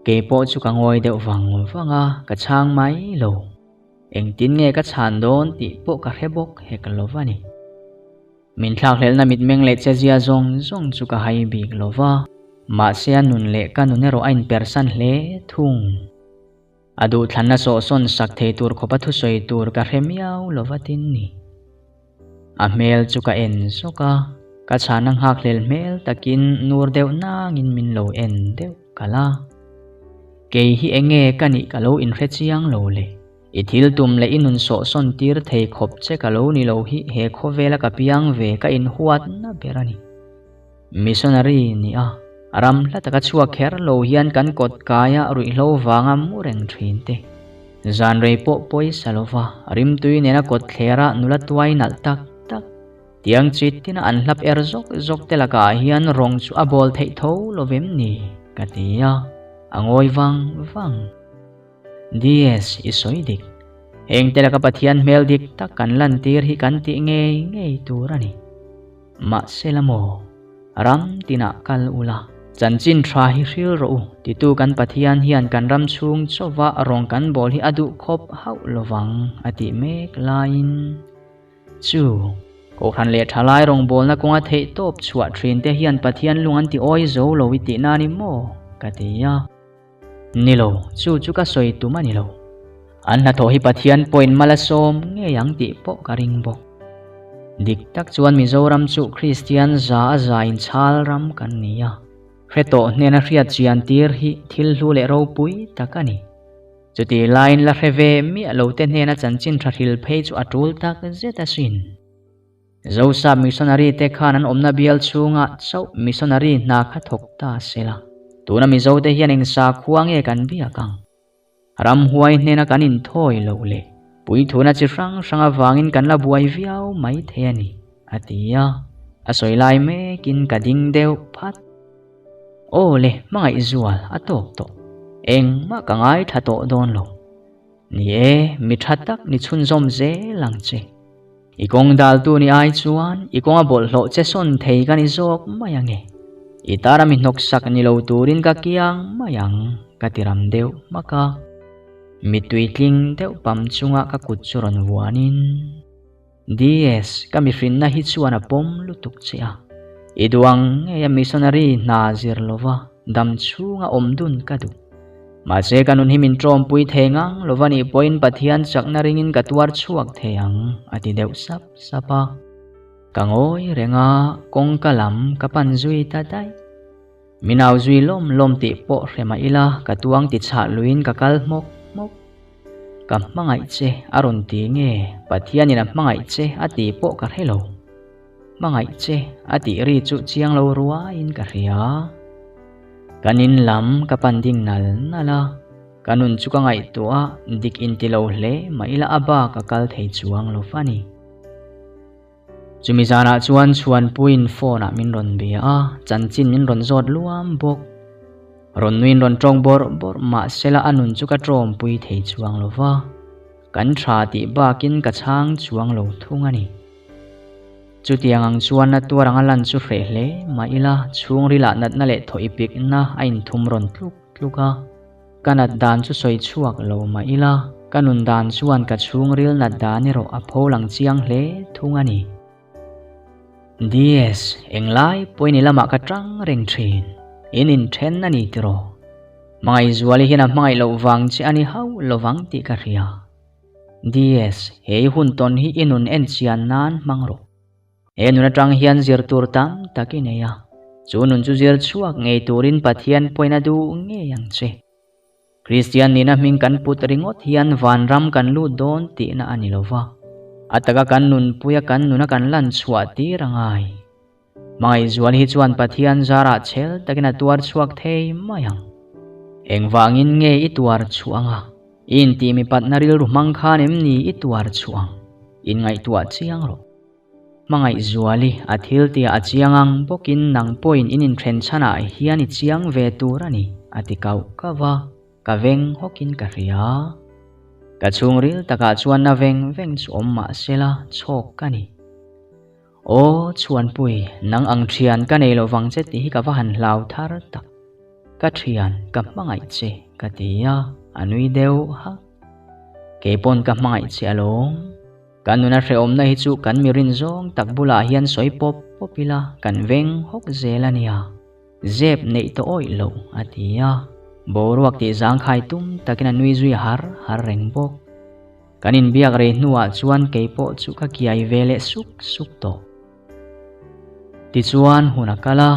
Kei pawh chu ka ngawi deuh vang vang a, ka chhang mai lo. Engtin nge ka chhan dawn tih pawh ka hre bawk hek lo va ni. Min thlakhlelhna mitmeng leh chezia zawng zawng chu ka hai bik lo va, mahse a nun leh ka nun erawh a inpersan hle thung. A duhthlanna sawhsawn sak thei tur khawpa thusawi tur ka hre miau lo va tin ni. A hmel chu ka en zawk a, ka chhana nghakhlel hmel takin nur deuh nangin min lo en deuh kalh a. Kei hi enge ka nih ka lo inhre chiang lo le. I thil tum leh i nun sawhsawn tir thei khawp che ka lo ni lo hi he khawvela ka piang ve ka inhuatna ber a ni. Missionary ni a, ram hla taka chhuak kher lo hian kan kawt kaia ruihhlo vanga mu reng thin te. Zan rei pawh pawisa lova rimtui nena kawt thlera nula tuai nalh tak tak, tiang chi tina an hlap er zawk zawk te lakah hian rawng chu a bawl theih tho lovem ni? ka ti a, a ngawi vang vang. DS, i sawi dik. Heng te laka Pathian hmel dik tak kan lantir hi kan tih ngei ngei tur a ni. Mahse la maw, ram tinah kal ula, chanchin tha hi hril rawh u, titu kan Pathian hian kan ram chhung chauva rawng kan bawl hi a duh khawp hauh lovang a tih mek laiin chu Kohhran leh thalai rawngbawlna kawnga theih tawp chhuah thin te hian Pathian lung an ti awi zo lo i tihna a ni maw? ka ti a. Ni lo, chu chu ka sawi tum a ni lo. An hnathawh hi Pathian pawhin mal a sawm ngei ang tih pawh ka ring bawk. Dik tak chuan Mizoram chu Kristian za a za inchhal ram kan ni a, hre tawh hnena hriat chian tir hi thil hlu leh ropui tak a ni. Chutih laiin la hre ve miah lo te hnena chanchin tha hril phei chu a tul tak zet asin. Zosa missionary te khan an awmna bial chhungah chauh missionary hna kha thawk ta se la, tuna Mizo te hian eng sakhua nge kan biak ang? Ramhuai hnena kan inthawi loh leh puithuna chi hrang hrang avangin kan la buai viau mai thei a ni, a ti a, a sawi lai mekin ka ding deuh phat. Aw le, hmangaihzual a tawk tawh, engmah ka ngaithla tawh dawn lo. Ni e, mi tha tak ni chhunzawm zel ang che. I kawng daltu ni ai chuan i kawnga bawlhhlawh che sawn thei ka ni zawk mai ang e. I tara mi hnawksak ni lo turin ka kiang mai ang, ka ti ram deuh hmak a. Mittui tling deuh pam chunga ka kut chu rawn vuanin, DS, ka mihrinna hi chuan a pawm lutuk che a. I duh ang ngei a missionary hna zir lova dam chhunga awm dun ka duh. Mahse ka nun hi min tawmpui thei ngang lova nih pawhin Pathian chakna ringin ka tuar chhuak thei ang, a ti deuh sap sap a. Ka ngawi reng a, kawngka lam ka pan zui ta daih. Min au zui lawm lawm tih pawh hre mah ila ka tuang ti chhah luiin ka kal hmawk hmawk. Ka hmangaih che a rawn ti nge Pathianin a hmangaih che a tih pawh ka hre lo. Hmangaih che a tih ri chu chiang lo ruaiin ka hria. Kan in lam ka pan ding nal nal a, ka nun chu ka ngaihtuah a, dik inti lo hle mah ila a bak a kal thei chuang lo fa ni. Chumi zanah chuan Chhuanpuiin phone ah min rawn bia a, chanchin min rawn zawt luam bawk. Rawn nuiin rawn tawng bawrh bawrh mahsela a nun chu ka tawmpui thei chuang lo va, kan tha tih bakin ka chhang chuang lo thung a ni. Chutiang ang chuan na tuar anga lan chu hreh hle mah ila chhungrilah natna leh thaw i pikna a inthum rawn tluk tluk a. Ka nat dan chu sawi chhuak lo mah ila ka nun dan chuan ka chhungril nat dan erawh a pho lang chiang hle thung a ni. DS, englai pawhin i lamah ka tang reng thin. In inthen a ni tiraw? Hmangaihzuali hian a hmangaih loh vang che a ni hauh lovang tih ka hria. DS, he i hun tawn hi i nun en chian nan hmang rawh. He nun atang hian zir tur tam tak i nei a, chu nun chu zir chhuak ngei turin Pathian pawhin a duh ngei ang che. Kristian nihna hming kan put ringawt hian vanram kan lut dawn tihna a ni lo va, a taka kan nunpuia kan nuna kan lan chhuah tir a ngai. Hmangaihzual hi chuan Pathian zarah chhel takin a tuar chhuak thei mai ang. Engvangin nge i tuar chhuah ang a? I intih mipatna rilru hmang khan em ni i tuar chhuah ang? Inngaihtuah chiang rawh. Hmangaihzuali a thil tihah a chiang ang bawkin nang pawhin in inthen chhanah hian i chiang ve tur a ni, a ti kauh kauh a, ka veng hawkin ka hria. Ka chhungril takah chuan na veng veng chu awm mah sela chhawk ka ni. Aw, Chhuanpui, nang ang thian ka nei lo vang che tih hi ka va han hlau thar tak. Ka thian, ka hmangaih che, ka ti a, a nui deuh hak. Kei pawn ka hmangaih che alawm. Ka nuna hrehawmna hi chu kan mi rin zawng tak bulah hian sawi pawp pawp ila kan veng hawk zel a nia. Zep neih tawh awih lo, a ti a. Boruak tih zangkhai tum takin a nui zui har har reng bawk. Kan inbiak rei hnuah chuan kei pawh chu ka kiai ve leh suk suk tawh. Tichuan hun a kal a,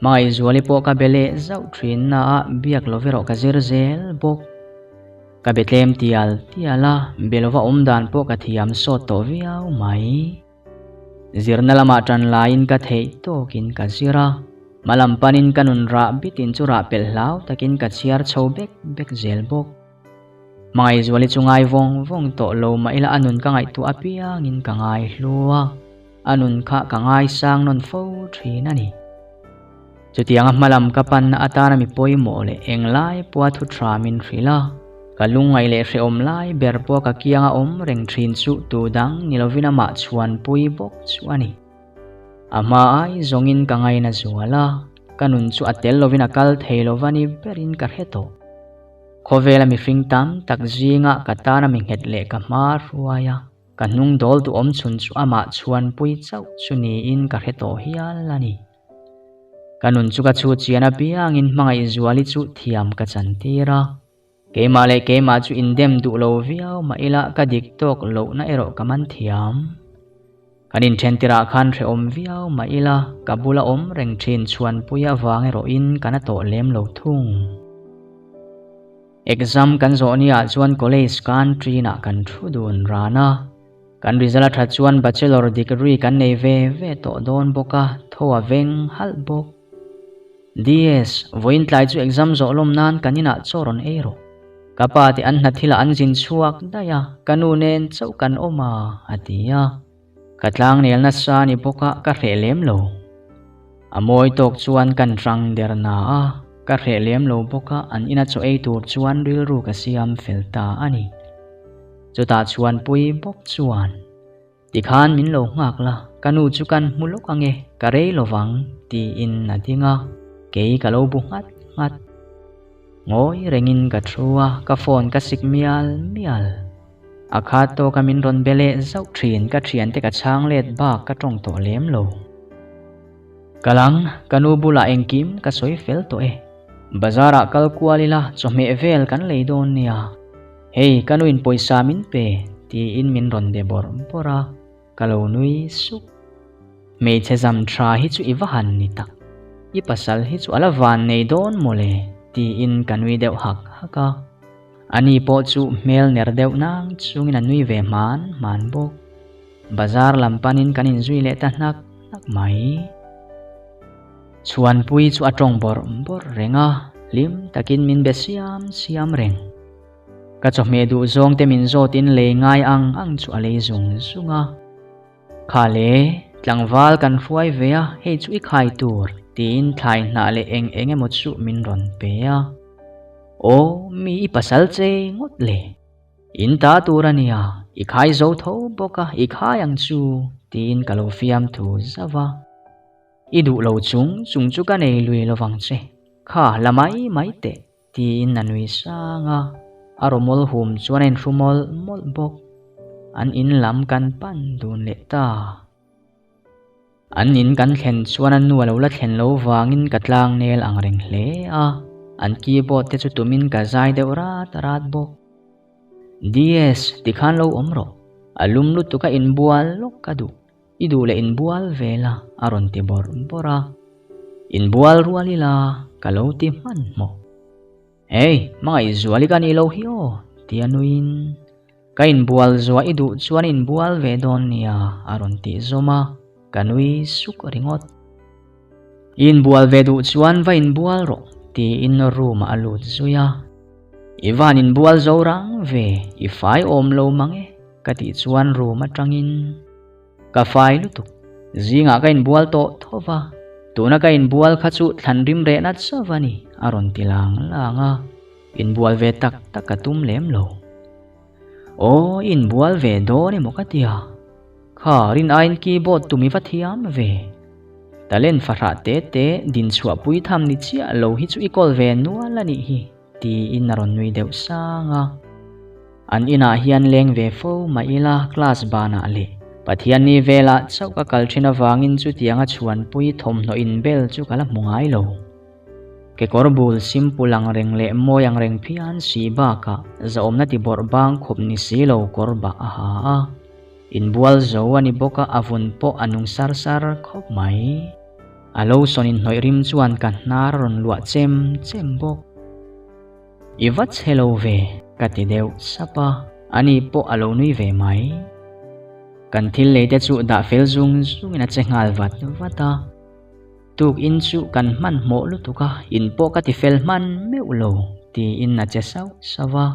Hmangaihzuali pawh ka be leh zauh thin na a biak lo erawh ka zir zel bawk. Ka be tlem tial tial a, be lova awm dan pawh ka thiam sawt tawh viau mai. Zirna lamah tan laiin ka theih tawkin ka zir a, hmalam panin ka nun rah bitin chu rah pelh hlau takin ka chhiar chho bek bek zel bawk. Hmangaihzuali chu ngai vawng vawng tawh lo mah ila a nun ka ngaihtuah apiangin ka ngai hlu a, a nun kha ka ngaisang nawn fo thin a ni. Chutianga hmalam ka panna atana mi pawimawh leh englai pawha thu tha min hrilh a, ka lungngaih leh hrehawm lai ber pawha ka kianga awm reng thin chu tu dang ni lovin amah chhuanpui bawk chu a ni. A hma ai zawngin ka ngaina zual a, ka nun chu a tel lovin a kal thei lova ni berin ka hre tawh. Khawvela mihring tam tak zinga ka tana mi nghet leh ka hma hruai a, ka hnung dawl duhawm chhun chu amah chhuanpui chauh chu niin ka hre tawh hial a ni. Ka nun chu ka chhut chian apiangin Hmangaihzuali chu thiam ka chantir a, keimah leh keimah chu indem duh lo viau mah ila ka dik tawk lohna erawh ka man thiam. Kan inthen tirah khan hrehawm viau mah ila, ka bula awm reng thin chhuanpui avang erawhin kan a tawh lem lo thung. Exam kan zawh niah chuan college canteen-ah kan thu dun ran a, kan result a that chuan bachelor degree kan nei ve ve tawh dawn bawk a, tho a veng halh bawk. DS, vawiin tlai chu exam zawh lawm nan kan inah chaw rawn ei rawh. Ka pa te an hna thilah an zin chhuak daih a, ka nu nen chauh kan awm a, a ti a. Ka tlangnel nasa ni bawk a, ka hreh lem lo. A mawi tawk chuan kan rang der na a, ka hreh lem lo bawk a, an ina chaw ei tur chuan rilru ka siam fel ta a ni. Chutah chhuanpui bawk chuan. Tikhan min lo nghak la, ka nu chu kan hmu lawk ange, ka rei lo vang, tiin a ding a, kei ka lo bu nghat nghat. Ngawi rengin ka thu a, ka phone ka sik mial mial. A khat tawka min rawn be leh zauh thin, ka thiante ka chhang let bak ka tawng tawh lem lo. Ka lang, ka nu bulah engkim ka sawi fel tawh e. Bazar ah kal kual ila, chawhmeh vel kan lei dawn nia. Hei, ka nuin pawisa min pe, tiin min rawn be bawrh bawrh a, ka lo nui sup. Hmeichhe zam tha hi chu i va han ni tak, i pasal hi chu a la van nei dawn mawle, tiin ka nui deuh hak hak a. Ani pawh chu hmel ner deuh nang chungin a nui ve hman hman bawk. Bazar lam panin kan inzui leh ta hnak hnak mai. Chhuanpui chu a tawng bawrh bawrh reng a, hlim takin min be siam siam reng. Ka chawhmeh duh zawng te min zawtin lei ngai ang ang chu a lei zung zung a. Kha le, tlangval kan hruai ve a, hei chu i khai tur, tiin thlai hnah leh eng eng emaw chu min rawn pe a. Aw, mi i pasal che ngawt le. In ta tur a nia, i khai zo tho bawk a, i khai ang chu, tiin ka lo fiam thu zauh a. I duh lo chung chung chu ka nei lui lovang che, kha la mai mai teh. Tiin a nui sang a, a rawmawl hum chuan a inhru mawlh mawlh bawk. An in lam kan pan dun leh ta. An in kan thlen chuan a nu a lo la thlen lo vangin ka tlang nel ang reng hle a, an keyboard te chu tumin ka zai deuh rat rat bawk. DS, tikhan lo awm rawh. A lum lutuk a inbual lawk ka duh. I duh leh inbual ve la, a rawn ti bawrh bawrh a. Inbual rual ila, ka lo ti hmanhmawh. Hey, Hmangaihzuali ka nih loh hi aw, tia nuiin, Ka inbual zuah i duh chuan inbual ve dawn nia, a rawn tih zawm a, ka nui suk ringawt. I inbual ve duh chuan va inbual rawh, tiin room ah a lut zui a. I van inbual zo rang ve, i fai awm lo mang e, ka tih chuan room atangin ka fai lutuk. Zingah ka inbual tawh tho va, tuna ka inbual kha chu thlan rim reh nat chauh a ni, a rawn ti lang lang a. Inbual ve tak tak ka tum lem lo. Aw, inbual ve dawn emaw ka tia. Kha rin aiin keyboard tum i va thiam ve. Talent fahrah te te din chhuah pui tham ni chiah lo hi chu i kawl ve nual a nih hi, tiin a rawn nui deuh sang a. An inah hian leng ve fo mah ila class banah leh Pathianni velah chauh ka kal thin avangin chutianga chhuanpui thawmhnaw inbel chu ka la hmu ngai lo. Kekawr bul simple ang reng leh mawi ang reng phian si bakah zahawmna ti bawrh bang khawp ni si lo kawr bah a ha a. Inbual zo a ni bawk a, a vun pawh a nung sar sar khawp mai. A lo sawn inhnawih rim chuan ka hnar a rawn luah chem chem bawk. I va chhe lo ve, ka ti deuh sap a, ani pawh a lo nui ve mai. Kan thil lei te chu dah fel zung zungin a che nghal vat vat a. Tuk in chu kan hmanhmawh lutuk a, in pawh ka ti fel hman meuh lo, tiin a che sauh sauh a.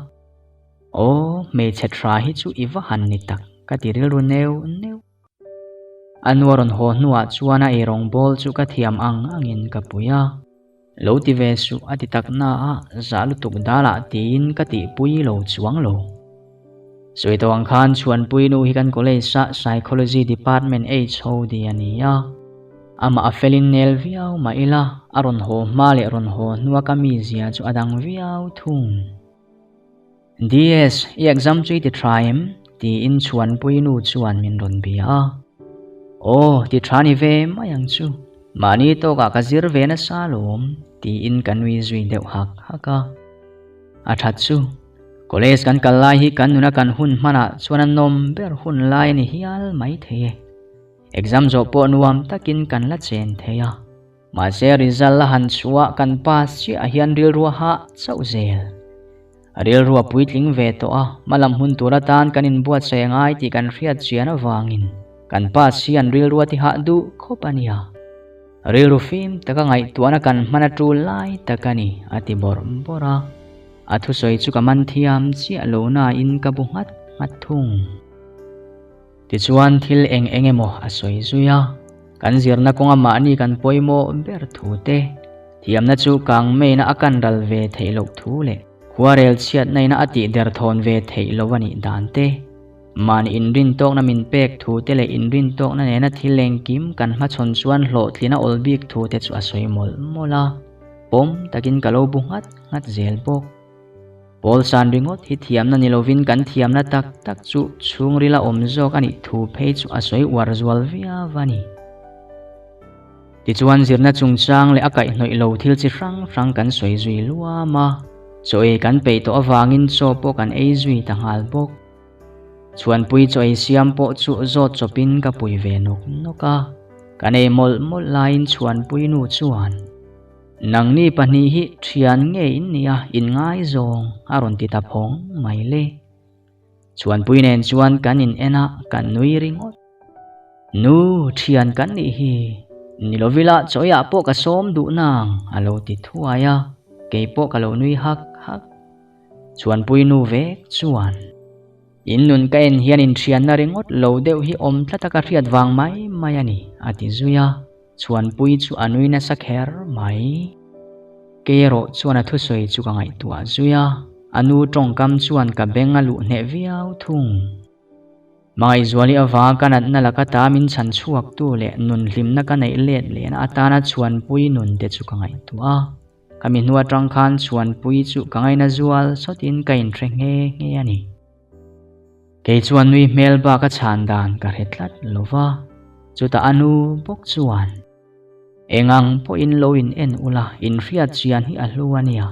Aw, hmeichhe tha hi chu i va han ni tak, ka ti rilru neuh neuh. A nu a rawn haw hnuah chuan a eirawng bawl chu ka thiam ang angin ka pui a. Lo ti ve suh a ti tak na a, zah lutuk dalah tiin ka tihpui lo chuang lo. Sawi tawh ang khan Chhuanpui nu hi kan college a Psychology department HOD a ni a. Amah a felin nel viau mah ila, a rawn haw hma leh rawn haw hnua ka mizia chu a dang viau thung. DS, i exam chu i ti tha em? tiin Chhuanpui nu chuan min rawn bia a. Aw, ti tha ni ve mai ang chu. Mahni tawkah ka zir ve nasa alawm, tiin ka nui zui deuh hak hak a. A that chu, college kan kal lai hi kan nuna kan hun hmanah chuan a nawm ber hun lai a ni hial mai thei e. Exam zawh pawh nuam takin kan la chen thei a. Mahse result a han chhuah kan pass chiah hian rilru a hah chauh zel. Rilru a puitling ve tawh a, hmalam hun tur atan kan inbuatsaih a ngai tih kan hriat chian avangin kan pass hian rilru a ti hah duh khawp a nia. Rilru fim taka ngaihtuahna kan hman a tul lai tak a ni, a ti bawrh bawrh a. A thusawi chu ka man thiam chiah lo nain ka bu nghat nghat thung. Tichuan thil eng eng emaw a sawi zui a, kan zirna kawnga mahni kan pawimawh ber thu te, thiamna chu kang maina a kan ral ve theih loh thu leh khuarel chhiatna ina a tih derthawn ve theih loh a nih dan te, mahni inrintawkna min pek thu te leh inrintawkna nena thil engkim kan hmachhawn chuan hlawhtlin a awl bik thu te chu a sawi mawlh mawlh a, pawm takin ka lo bu nghat nghat zel bawk. Pawl san ringawt hi thiamna ni lovin kan thiamna tak tak chu chhungrila awm zawk a nih thu phei chu a sawi uar zual viau a ni. Tichuan zirna chungchang leh a kaihhnawih lo thil chi hrang hrang kan sawi zui luam a, chaw ei kan peih tawh avangin chaw pawh kan ei zui ta nghal bawk. Chhuanpui chaw ei siam pawh chu zawt chawpin ka pui ve nawk nawk a, kan ei mawlh mawlh laiin Chhuanpui nu chuan, Nangni pahnih hi thian nge in nia in ngaizawng a rawn ti ta phawng mai le. Chhuanpui nen chuan kan in en a, kan nui ringawt. Nu, thian kan nih hi, ni lovila chawiah pawh ka sawm duh nang a lo ti thuai a, kei pawh ka lo nui hak hak. Chhuanpui nu vek chuan. In nun ka en hian inthianna ringawt lo deuh hi awm tlat a ka hriat vang mai mai a ni, a ti zui a. Chhuanpui chu a nui nasa kher mai. Kei erawh chuan a thusawi chu ka ngaihtuah zui a, a nu tawngkam chuan ka beng a luh hneh viau thung. Hmangaihzuali avanga ka natna laka ta min chhan chhuaktu leh nun hlimna ka neih let lehna atana Chhuanpui nun te chu ka ngaihtuah a. Ka mi hnu atang khan Chhuanpui chu ka ngaina zual sawtin ka inhre nghe nghe a ni. Kei chuan nui hmel bak a chhan dan ka hre tlat lo va, chutah a nu bawk chuan, Eng ang pawhin lo in en ula, in hriat chian hi a hlu a nia.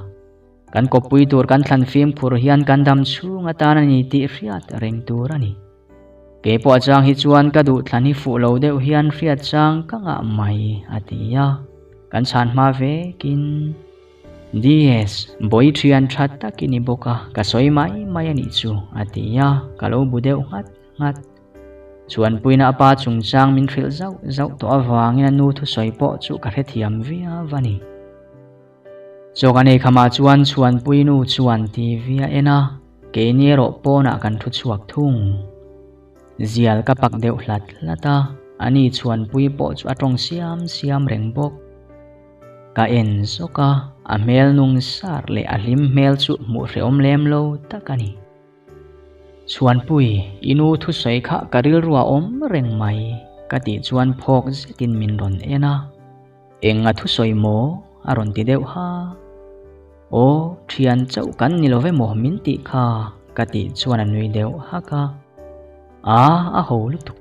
Kan kawppui tur kan thlan fimkhur hian kan dam chhung atan a ni tih hriat reng tur a ni. Kei pawh a chang hi chuan ka duh thlan hi fuh lo deuh hian hriat chang ka ngah mai, a ti a. Kan chhan hma vekin. DS, Bawi thian tha tak i ni bawk a, ka sawi mai mai a nih chu, a ti a, ka lo bu deuh nghat nghat. Chuanpuina a pa chungchang min hrilh zauh zauh tawh avangin a nu thusawi pawh chu ka hrethiam viau a ni. Chaw kan ei khamah chuan Chhuanpui nu chuan TV a en a, keini erawh pawnah kan thu chhuak thung. Zial ka pak deuh hlat hlat a, ani Chhuanpui pawh chu a tawng siam siam reng bawk. Ka en zawk a, a hmel nung sar leh a hlim hmel chu hmuh hrehawm lem lo tak a ni. Chhuanpui, i nu thusawi kha ka rilru a awm reng mai, ka tih chuan phawk zetin min rawn en a. Eng a thusawi maw? a rawn ti deuh ha. Aw, thian chauh kan ni lo ve maw min tih kha, ka tih chuan a nui deuh hak a. A, a ho lutuk.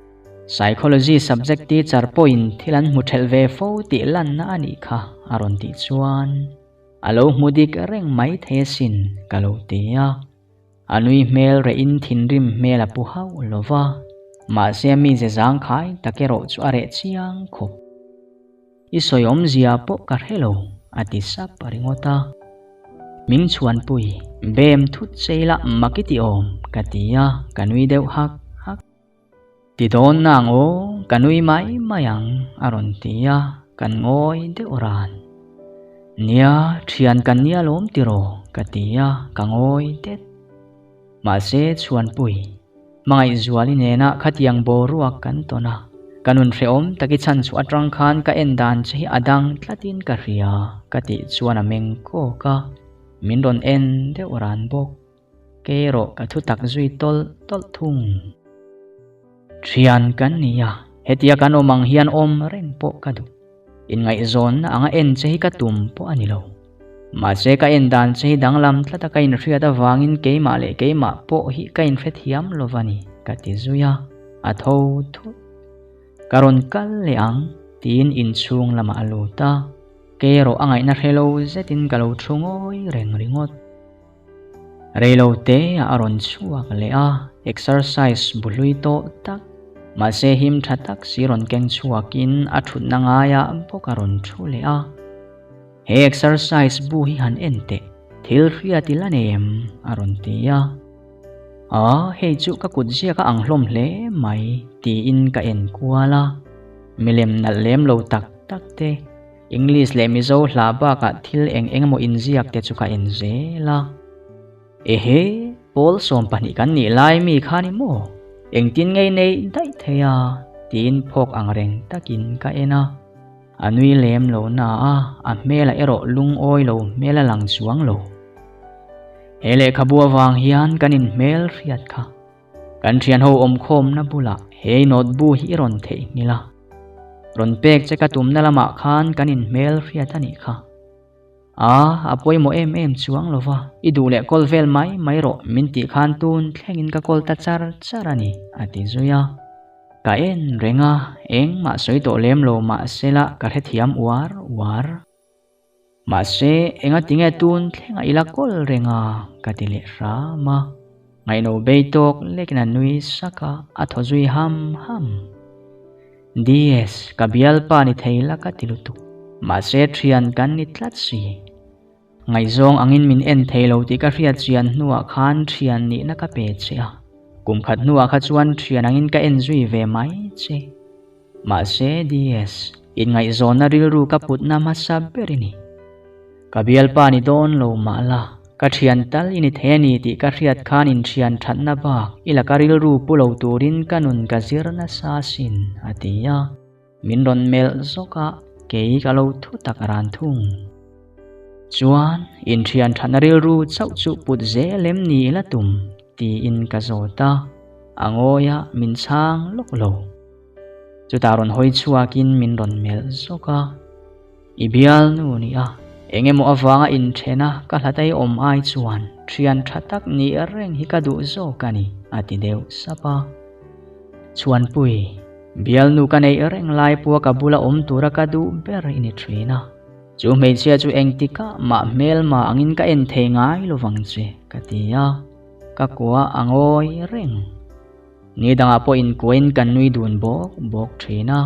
Psychology subject teacher pawhin thil an hmu thelh ve fo tih lanna a nih kha, a rawn tih chuan a lo hmu dik reng mai thei asin, ka lo ti a. A nui hmel rehin thinrim hmel a pu hauh lo va, mahse a mize zangkhai tak erawh chu a reh chiang khawp. I sawi awmzia pawh ka hre lo, a ti sap ringawt a. Min chhuanpui, bem thut chei lah mak i ti awm, ka ti a, ka nui deuh hak hak. Ti dawn nang aw, ka nui mai mai ang, a rawn ti a, kan ngawi deuh ran. Nia, thian kan nia lawm tiraw, ka ti a, ka ngawi det. Mahse, Chhuanpui, hmangaihzuali nena khatiang boruak kan tawn a, ka nun hrehawm tak i chhan chhuah atang khan ka en dan che hi a dang tlatin ka hria, ka tih chuan a meng kawk a, min rawn en deuh ran bawk. Kei erawh ka thu tak zui tawlh tawlh thung. Thian kan ni a, hetia kan awm ang hian awm reng pawh ka duh. Inngaihzawnna anga en che hi ka tum pawh a ni lo. Mahse ka en dan che hi danglam tlata ka inhriat avangin keimah leh keimah pawh hi ka inhrethiam lo va ni, ka ti zui a, a tho thut. Ka rawn kal leh ang, tiin inchhung lamah a lut a, kei erawh a ngaihna hre lo zetin ka lo thu ngawi reng ringawt. Reilo te a rawn chhuak leh a, exercise bu hlui tawh tak, mahse him tha tak si rawn keng chhuakin a thutna ngaiah bawk a rawn thu leh a. He exercise bu hi han en teh, thil hriat i la nei em? a rawn ti a. A, hei chu ka kut ziak a ang hlawm hle mai, tiin ka en kual a. Milem nalh lem lo tak tak te. English leh Mizo hla bakah thil eng eng emaw inziak te chu ka en zel a. Ehe, pawl 12 kan nih lai mi kha ni maw? Engtin ngei nei daih thei a? tiin phawk ang reng takin ka en a. A nui lem lo na a, a hmelah erawh lungawi lo hmel a lang chuang lo. He lehkhabu avang hian kan inhmel hriat kha. Kan thianho awmkhawmna bulah he note bu hi i rawn theihnghilh a. Rawn pek che ka tumna lamah khan kan inhmel hriat a nih kha. A, a pawimawh em em chuang lo va, i duh leh kawl vel mai mai rawh min tih khan tun thlengin ka kawl ta char char a ni, a ti zui a. Ka en reng a, engmah sawi tawh lem lo mahsela ka hrethiam uar uar. Mahse, engatinge tun thlengah i la kawl reng a? ka ti leh hram a. Ngaihno bei tawk lekin a nui sak a, a thaw zui ham ham. DS, ka bialpa ni thei la ka ti lutuk. Mahse, thian kan ni tlat si. Ngaihzawng angin min en thei lo tih ka hriat chian hnuah khan thian nihna ka pe che a. Kum khat hnuah kha chuan thian angin ka en zui ve mai che. Mahse DS, inngaihzawnna rilru ka putna hmasa ber i ni. Ka bialpa ni dawn lo mah la, ka thian tal i ni thei a ni tih ka hriat khan inthian thatna bak i laka rilru pu lo turin ka nun ka zir nasa asin, a ti a. Min rawn melh zawk a, kei ka lo thu tak ran thung. Chuan, inthian thatna rilru chauh chu put zel em ni i la tum? tiin ka zawt a, a ngawi a, min chhang lawk lo. Chutah rawn hawi chhuakin min rawn melh zawk a, I bialnu ni a, eng emaw avanga inthen a ka hlatei awm ai chuan thian tha tak nih reng hi ka duh zawk a ni, a ti deuh sap a. Chhuanpui, bialnu ka neih reng lai pawha ka bula awm tura ka duh ber i ni thin a, chu hmeichhia chu engtikah mah hmelma angin ka en thei ngai lovang che, ka ti a, ka kua a ngawi reng. Ni dangah pawh inkuain kan nui dun bawk bawk thin a.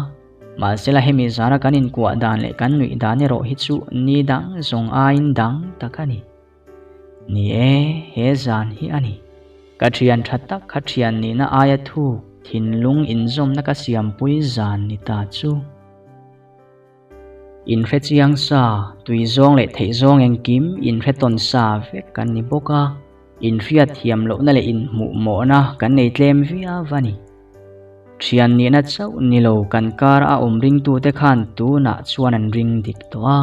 Mahsela hemi zana kan inkuah dan leh kan nuih dan erawh hi chu ni dang zawng aiin dang tak a ni. Ni e, he zan hi a ni. Ka thian tha tak kha thian nihna aia thuk thinlung inzawmna ka siampui zan ni ta chu. Inhre chiang sa, tui zawng leh theih zawng engkim inhre tawn sa vek kan ni bawk a, inhriat thiam lohna leh inhmuh mawhna kan nei tlem viau a ni. Thian nihna chauh ni lo kan kar a awm ringtute khan tunah chuan an ring dik tawh a.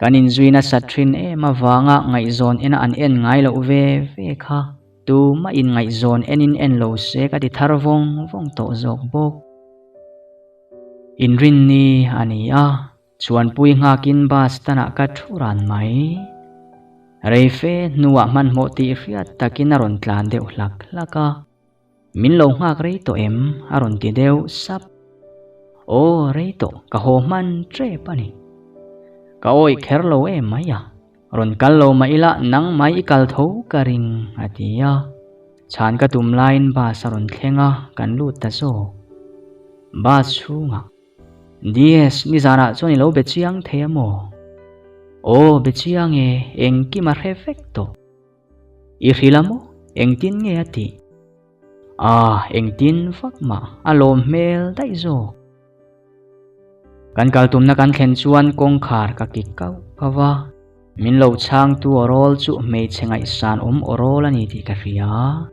Kan inzui nasat thin em avanga ngaihzawn ena an en ngai loh ve ve kha tumah in ngaihzawn enin en lo se ka ti thar vawng vawng tawh zawk bawk. Inrinni a ni a, Chuanpui nghakin bus stand-ah ka thu ran mai. Reife hnuah hmanhmawh tih hriat takin a rawn tlan deuh hlak hlak a. Min lo nghak rei tawh em? a rawn ti deuh sap. Aw, rei tawh, ka haw hman tep a ni. Ka awih kher lo em mai a, rawn kal lo mah ila nang mai i kal tho ka ring, a ti a. Chhan ka tum laiin bus a rawn thleng a, kan lut ta zawk. Bus chhungah, DS, nizanah chuan i lo be chiang thei a maw? Aw, be chiang e, engkim a hre vek tawh. I hrilh a maw? Engtin nge a tih? Ah, engtin vak mah, a lawm hmel daih zawk. Kan kal tumna kan thlen chuan kawngkhar ka kik kauh kauh a, min lo chhangtu aw rawl chu hmeichhe ngaihsan awm aw rawl a ni tih ka hria.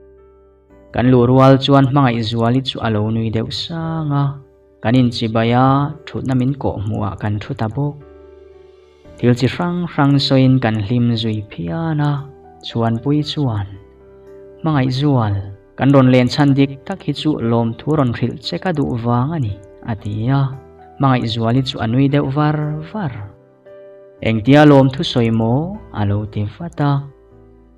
Kan luh rual chuan Hmangaihzuali chu a lo nui deuh sang a, Kan inchibai a, thutna min kawh hmuhah kan thu ta bawk. Thil chi hrang hrang sawiin kan hlim zui phian a, Chhuanpui chuan, Hmangaihzual, kan rawn len chhan dik tak hi chu lawmthu rawn hrilh che ka duh vang a ni, a ti a. Hmangaihzuali chu a nui deuh var var. Engtia lawmthu sawi maw? a lo ti vat a.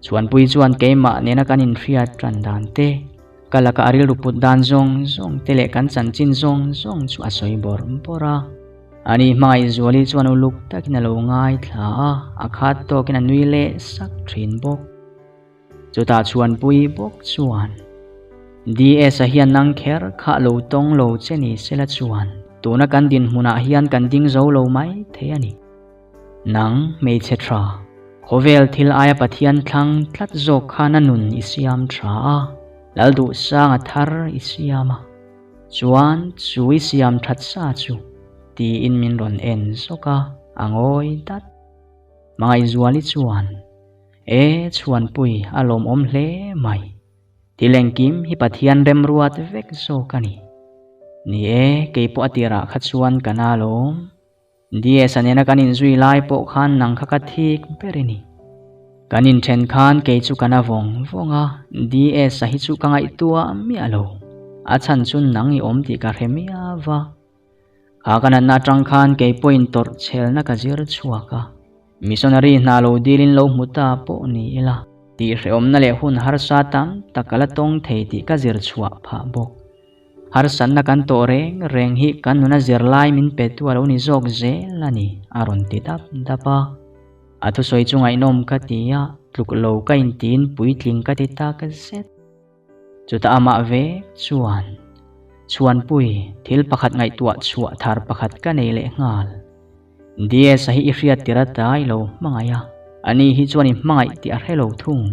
Chhuanpui chuan keimah nena kan inhriat tan dan te, ka laka a rilru put dan zawng zawng te leh kan chanchin zawng zawng chu a sawi bawrh bawrh a. Ani Hmangaihzuali chuan uluk takin a lo ngaithla a, a khat tawkin a nui leh sak thin bawk. Chutah Chhuanpui bawk chuan, DS-a hian nang kher kha lo tawng lo che ni sela chuan tuna kan dinhmunah hian kan ding zo lo mai thei a ni. Nang hmeichhe tha, khawvel thil aia Pathian thlang tlat zawk khan a nun i siam tha a, Lalduhsanga thar i siam a, chuan chu i siam that sa chu tiin min rawn en zawk a, a ngawi dat. Hmangaihzuali chuan, E Chhuanpui a lawmawm hle mai. Thil engkim hi Pathian remruat vek zawk a ni. Ni e, keipawh a tirah kha chuan ka na lawm. DS-a nena kan inzui lai pawh khan nang kha ka thik ber i ni. Kan inthen khan kei chu ka na vawng vawng a, DS-a hi chu ka ngaihtuah miah lo. A chhan chu nang i awm tih ka hre miau va. Kha ka natna atang khan kei pawhin tawrh chhelna ka zir chhuak a, missionary hna lo dilin lo hmu ta pawh ni ila, tihhrehawmna leh hun harsa tam tak ka la tawng thei tih ka zir chhuah phah bawk. Harsatna kan tawh reng reng hi kan nuna zirlai min petu a lo ni zawk zel a ni, a rawn ti dap dap a. A thusawi chu ngaihnawm ka ti a, tluk lo ka intiin puitling ka ti tak zet. Chutah amah vek chuan, Chhuanpui, thil pakhat ngaihtuah chhuah thar pakhat ka nei leh nghal. DS-a hi i hriat tir ata i lo hmangaih a, ani hi chuan i hmangaih tih a hre lo thung.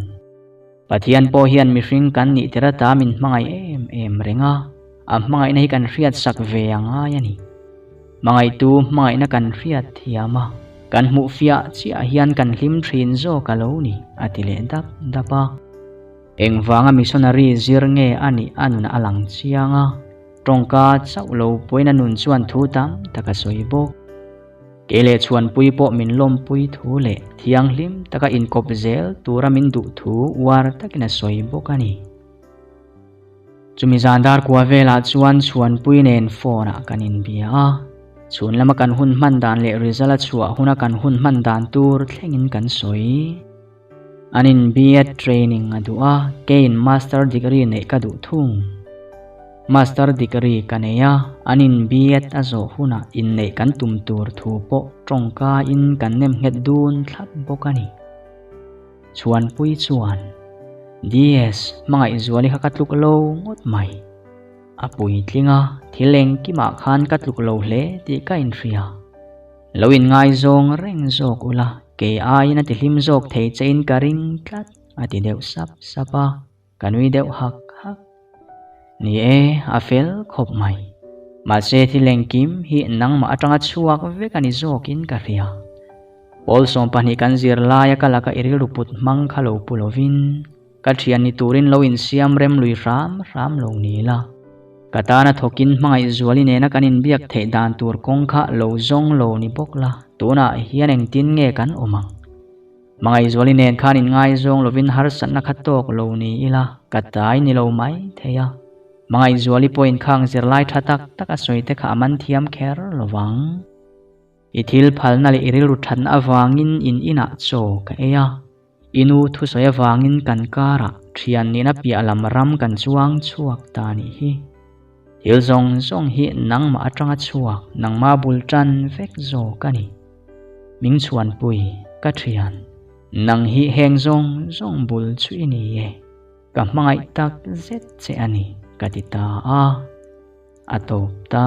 Pathian pawh hian mihring kan nih tir ata min hmangaih em em reng a, a hmangaihna hi kan hriat sak ve a ngai a ni. Hmangaihtu hmangaihna kan hriat thiam a, kan hmuh fiah chiah hian kan hlim thin zawk a lo ni, a ti leh dap dap a. Engvanga missionary zir nge a nih a nun a lang chiang a, tawngka chauh lo pawhin a nun chuan thu tam tak a sawi bawk. Kei leh Chhuanpui pawh min lawmpui thu leh thianghlim taka inkawp zel tura min duh thu uar takin a sawi bawk a ni. Chumi zan dar kua velah chuan Chhuanpui nen phone ah kan inbia a, chhun lama kan hun hman dan leh result a chhuah huna kan hun hman dan tur thlengin kan sawi. An in B.Ed training a duh a, keiin Master degree neih ka duh thung. Master degree ka nei a, an in B.Ed a zawh hunah inneih kan tum tur thu pawh tawngka in kan nem nghet dun thlap bawk a ni. Chhuanpui chuan, DS, Hmangaihzuali kha ka tluk lo ngawt mai. A puitling a, thil engkimah khan ka tluk lo hle tih ka inhria. Lo inngaizawng reng zawk ula, kei aiin a tihlim zawk thei chein ka ring tlat, a ti deuh sap sap a, ka nui deuh hak hak. Ni e, a fel khawp mai. Mahse thil engkim hi nangmah atanga chhuak vek a ni zawkin ka hria. Pawl 20 kan zir laia ka laka i rilru put hmang kha lo pu lovin, Ka thian ni turin lo insiam rem lui hram hram lo ni la. Ka tana thawkin hmangaih zuali nena kan inbiak theih dan tur kawng kha lo zawng lo ni bawk la, tunah hian engtin nge kan awm ang? Hmangaih zuali nen khan inngaizawng lovin harsatna kha tawk lo ni ila, ka tai ni lo mai thei a. Hmangaih zuali pawhin khang zirlai tha tak tak a sawi te kha a man thiam kher lo vang. I thil phalna leh i rilru thatna avangin in inah chaw ka ei a. I nu thusawi avangin kan karah thian nihna piah lam ram kan chuang chhuak ta nih hi. Thil zawng zawng hi nangmah atanga chhuak, nangmah bul tan vek zawk a ni. Mingchhuanpui, ka thian, nang hi heng zawng zawng bul chu i ni e. Ka hmangaih tak zet che a ni, ka ti ta a. A tawp ta.